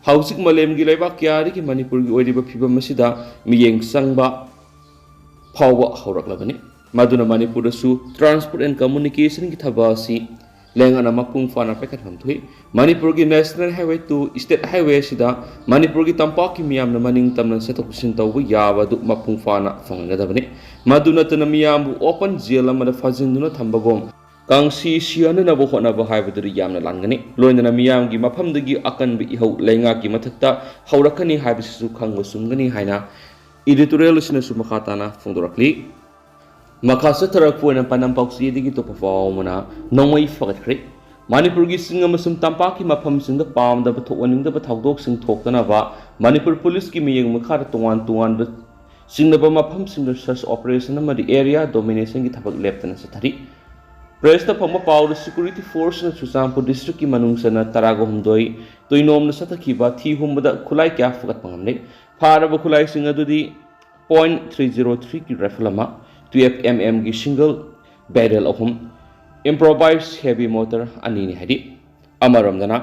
ꯍꯧꯖꯤꯛ ꯃꯥꯂꯦꯝꯒꯤ ꯂꯩꯕꯥꯛ ꯀꯌꯥꯗꯒꯤ ꯃꯅꯤꯄꯨꯔꯒꯤ ꯑꯣꯏꯔꯤꯕ ꯐꯤꯕꯝ ꯑꯁꯤꯗ ꯃꯤꯠꯌꯦꯡ ꯆꯪꯕ ꯐꯥꯎꯕ ꯍꯧꯔꯛꯂꯕꯅꯤ꯫ ꯃꯗꯨꯅ ꯃꯅꯤꯄꯨꯔꯗꯁꯨ transport and communicationꯒꯤ ꯊꯕꯛ ꯑꯁꯤ ꯂꯩꯉꯥꯛꯅ ꯃꯄꯨꯡ ꯐꯥꯅ ꯄꯥꯏꯈꯠꯐꯝ ꯊꯣꯛꯏ꯫ ꯃꯅꯤꯄꯨꯔꯒꯤ National Highway two state highway ꯑꯁꯤꯗ ꯃꯅꯤꯄꯨꯔꯒꯤ ꯇꯝꯄꯥꯛꯀꯤ ꯃꯤꯌꯥꯝꯅ ꯃꯅꯤꯡ ꯇꯝꯅ ꯆꯠꯊꯣꯛ ꯆꯠꯁꯤꯟ ꯇꯧꯕ ꯌꯥꯕ ꯑꯗꯨ ꯃꯄꯨꯡ ꯐꯥꯅ ꯐꯪꯍꯟꯒꯗꯕꯅꯤ꯫ ꯃꯗꯨ ꯅꯠꯇꯅ ꯃꯤꯌꯥꯝꯕꯨ open jail ꯑꯃꯗ ꯐꯥꯖꯤꯟꯗꯨꯅ ꯊꯝꯕꯒꯨꯝ, ꯀꯥꯡꯁꯤ ꯁꯤꯍꯟꯅꯅꯕ ꯍꯣꯠꯅꯕ ꯍꯥꯏꯕꯗꯨꯗꯤ ꯌꯥꯝꯅ ꯂꯥꯟꯒꯅꯤ꯫ ꯂꯣꯏꯅꯅ ꯃꯤꯌꯥꯝꯒꯤ ꯃꯐꯝꯗꯒꯤ ꯑꯀꯟꯕ ꯏꯍꯧ ꯂꯩꯉꯥꯛꯀꯤ ꯃꯊꯛꯇ ꯍꯧꯔꯛꯀꯅꯤ ꯍꯥꯏꯕꯁꯤꯁꯨ ꯈꯪꯕ ꯆꯨꯝꯒꯅꯤ ꯍꯥꯏꯅ editorial ꯑꯁꯤꯅꯁꯨ ꯃꯈꯥ ꯇꯥꯅ ꯐꯣꯡꯗꯣꯔꯛꯂꯤ꯫ ꯃꯈꯥ ꯆꯠꯊꯔꯛꯄ ꯑꯣꯏꯅ ꯄꯥꯏꯅꯝ ꯄꯥꯎꯆꯦꯗꯒꯤ ꯑꯇꯣꯞꯄ ꯄꯥꯎ ꯑꯃꯅ ꯅꯣꯡꯃꯩ ꯐꯒꯠꯈ꯭ꯔꯦ꯫ ꯃꯅꯤꯄꯨꯔꯒꯤ ꯆꯤꯡ ꯑꯃꯁꯨꯡ ꯇꯝꯄꯥꯛꯀꯤ ꯃꯐꯝꯁꯤꯡꯗ ꯄꯥꯝꯗꯕ ꯊꯣꯛꯍꯟꯅꯤꯡꯗꯕ ꯊꯧꯗꯣꯛꯁꯤꯡ ꯊꯣꯛꯇꯅꯕ ꯃꯅꯤꯄꯨꯔ ꯄꯨꯂꯤꯁꯀꯤ ꯃꯤꯠꯌꯦꯡ ꯃꯈꯥꯗ ꯇꯣꯉꯥꯟ ꯇꯣꯉꯥꯟꯕ ꯆꯤꯡꯅꯕ ꯃꯐꯝꯁꯤꯡꯗ search operation ꯑꯃꯗꯤ area dominationꯒꯤ ꯊꯕꯛ ꯂꯦꯞꯇꯅ ꯆꯠꯊꯔꯤ꯫ Pressꯇ ꯐꯪꯕ ꯄꯥꯎꯗ security forceꯅ ꯆꯨꯔꯆꯥꯟꯄꯨꯔ districtꯀꯤ ꯃꯅꯨꯡ ꯆꯟꯅ ꯇꯔꯥꯒ ꯍꯨꯝꯗꯣꯏ ꯇꯨꯏꯅꯣꯝꯅ ꯆꯠꯊꯈꯤꯕ ꯊꯤ ꯍꯨꯝꯕꯗ ꯈꯨꯠꯂꯥꯏ ꯀꯌꯥ ꯐꯒꯠꯄ ꯉꯝꯂꯦ꯫ ꯐꯥꯔꯕ ꯈꯨꯠꯂꯥꯏꯁꯤꯡ ꯑꯗꯨꯗꯤ point three zero threeꯒꯤ rifle ꯑꯃ, twelve mmꯒꯤ single barrel ꯑꯍꯨꯝ, improvised heavy mortar ꯑꯅꯤꯅꯤ ꯍꯥꯏꯔꯤ꯫ ꯑꯃꯔꯣꯝꯗꯅ,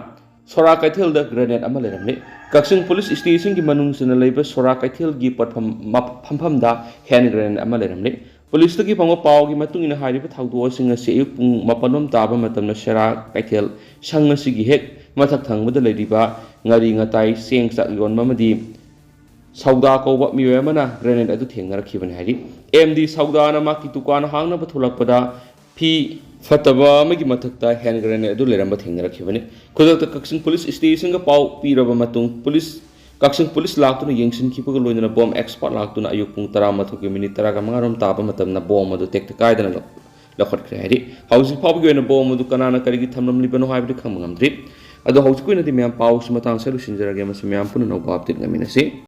ꯁꯣꯔꯥ ꯀꯩꯊꯦꯜꯗ grenade ꯑꯃ ꯂꯩꯔꯝꯂꯤ꯫ ꯀꯛꯆꯤꯡ police stationꯒꯤ ꯃꯅꯨꯡ ꯆꯟꯅ ꯂꯩꯕ ꯁꯣꯔꯥ ꯀꯩꯊꯦꯜꯒꯤ ꯄꯣꯠꯐꯝ ꯃꯞ-, ꯐꯝꯐꯝꯗ hand grenade ꯑꯃ ꯂꯩꯔꯝꯂꯤ꯫ ꯄꯨꯂꯤꯁꯇꯒꯤ ꯐꯪꯕ ꯄꯥꯎꯒꯤ ꯃꯇꯨꯡ ꯏꯟꯅ, ꯍꯥꯏꯔꯤꯕ ꯊꯧꯗꯣꯛ ꯑꯁꯤꯡ ꯑꯁꯤ ꯑꯌꯨꯛ ꯄꯨꯡ ꯃꯥꯄꯟ ꯔꯣꯝ ꯇꯥꯕ ꯃꯇꯝꯗ ꯁꯦꯔꯥ ꯀꯩꯊꯦꯜ ꯁꯪ ꯑꯁꯤꯒꯤ ꯍꯦꯛ ꯃꯊꯛ ꯊꯪꯕꯗ ꯂꯩꯔꯤꯕ ꯉꯥꯔꯤ ꯉꯥꯇꯥꯏ, ꯆꯦꯡ ꯆꯥꯛ ꯌꯣꯟꯕ ꯑꯃꯗꯤ ꯁꯧꯗꯥ ꯀꯧꯕ ꯃꯤꯑꯣꯏ ꯑꯃꯅ ꯒ꯭ꯔꯦꯅꯦꯗ ꯑꯗꯨ ꯊꯦꯡꯅꯔꯛꯈꯤꯕꯅꯤ ꯍꯥꯏꯔꯤ꯫ ꯑꯦꯝ ꯗꯤ ꯁꯧꯗꯥꯅ ꯃꯍꯥꯛꯀꯤ ꯗꯨꯀꯥꯟ ꯍꯥꯡꯅꯕ ꯊꯣꯛꯂꯛꯄꯗ ꯐꯤ ꯐꯠꯇꯕ ꯑꯃꯒꯤ ꯃꯊꯛꯇ ꯍꯦꯟ ꯒ꯭ꯔꯦꯅꯦꯗ ꯑꯗꯨ ꯂꯩꯔꯝꯕ ꯊꯦꯡꯅꯔꯛꯈꯤꯕꯅꯤ꯫ ꯈꯨꯗꯛꯇ ꯀꯛꯆꯤꯡ ꯄꯨꯂꯤꯁ ꯁ꯭ꯇꯦꯁꯟꯒ ꯄꯥꯎ ꯄꯤꯔꯕ ꯃꯇꯨꯡ ꯄꯨꯂꯤꯁ, ꯀꯛꯆꯤꯡ ꯄꯨꯂꯤꯁ ꯂꯥꯛꯇꯨꯅ ꯌꯦꯡꯁꯤꯟꯈꯤꯕꯒ ꯂꯣꯏꯅꯅ ꯕꯣꯝ ꯑꯦꯛꯁꯄꯥꯔꯠ ꯂꯥꯛꯇꯨꯅ ꯑꯌꯨꯛ ꯄꯨꯡ ꯇꯔꯥꯃꯥꯊꯣꯏꯒꯤ ꯃꯤꯅꯤꯠ ꯇꯔꯥꯒ ꯃꯉꯥꯔꯣꯝ ꯇꯥꯕ ꯃꯇꯝꯗ ꯕꯣꯝ ꯑꯗꯨ ꯇꯦꯛꯇ ꯀꯥꯏꯗꯅ ꯂꯧ-, ꯂꯧꯈꯠꯈ꯭ꯔꯦ ꯍꯥꯏꯔꯤ꯫ ꯍꯧꯖꯤꯛ ꯐꯥꯎꯕꯒꯤ ꯑꯣꯏꯅ ꯕꯣꯝ ꯑꯗꯨ ꯀꯅꯥꯅ ꯀꯔꯤꯒꯤ ꯊꯝꯂꯝꯂꯤꯕꯅꯣ ꯍꯥꯏꯕꯗꯤ ꯈꯪꯕ ꯉꯝꯗ꯭ꯔꯤ꯫ ꯑꯗꯣ ꯍꯧꯖꯤꯛꯀꯤ ꯑꯣꯏꯅꯗꯤ ꯃꯌꯥꯝ ꯄꯥꯎꯁꯤ ꯃꯇꯥꯡ ꯑꯁꯤꯗ ꯂꯣꯏꯁꯤꯟꯖꯔꯒꯦ꯫ ꯃꯁꯤ ꯃꯌꯥꯝ ꯄꯨꯟꯅ ꯑꯅꯧꯕ ꯑꯞꯗꯦꯠ ꯉꯥꯏꯃꯤꯟꯅꯁꯤ꯫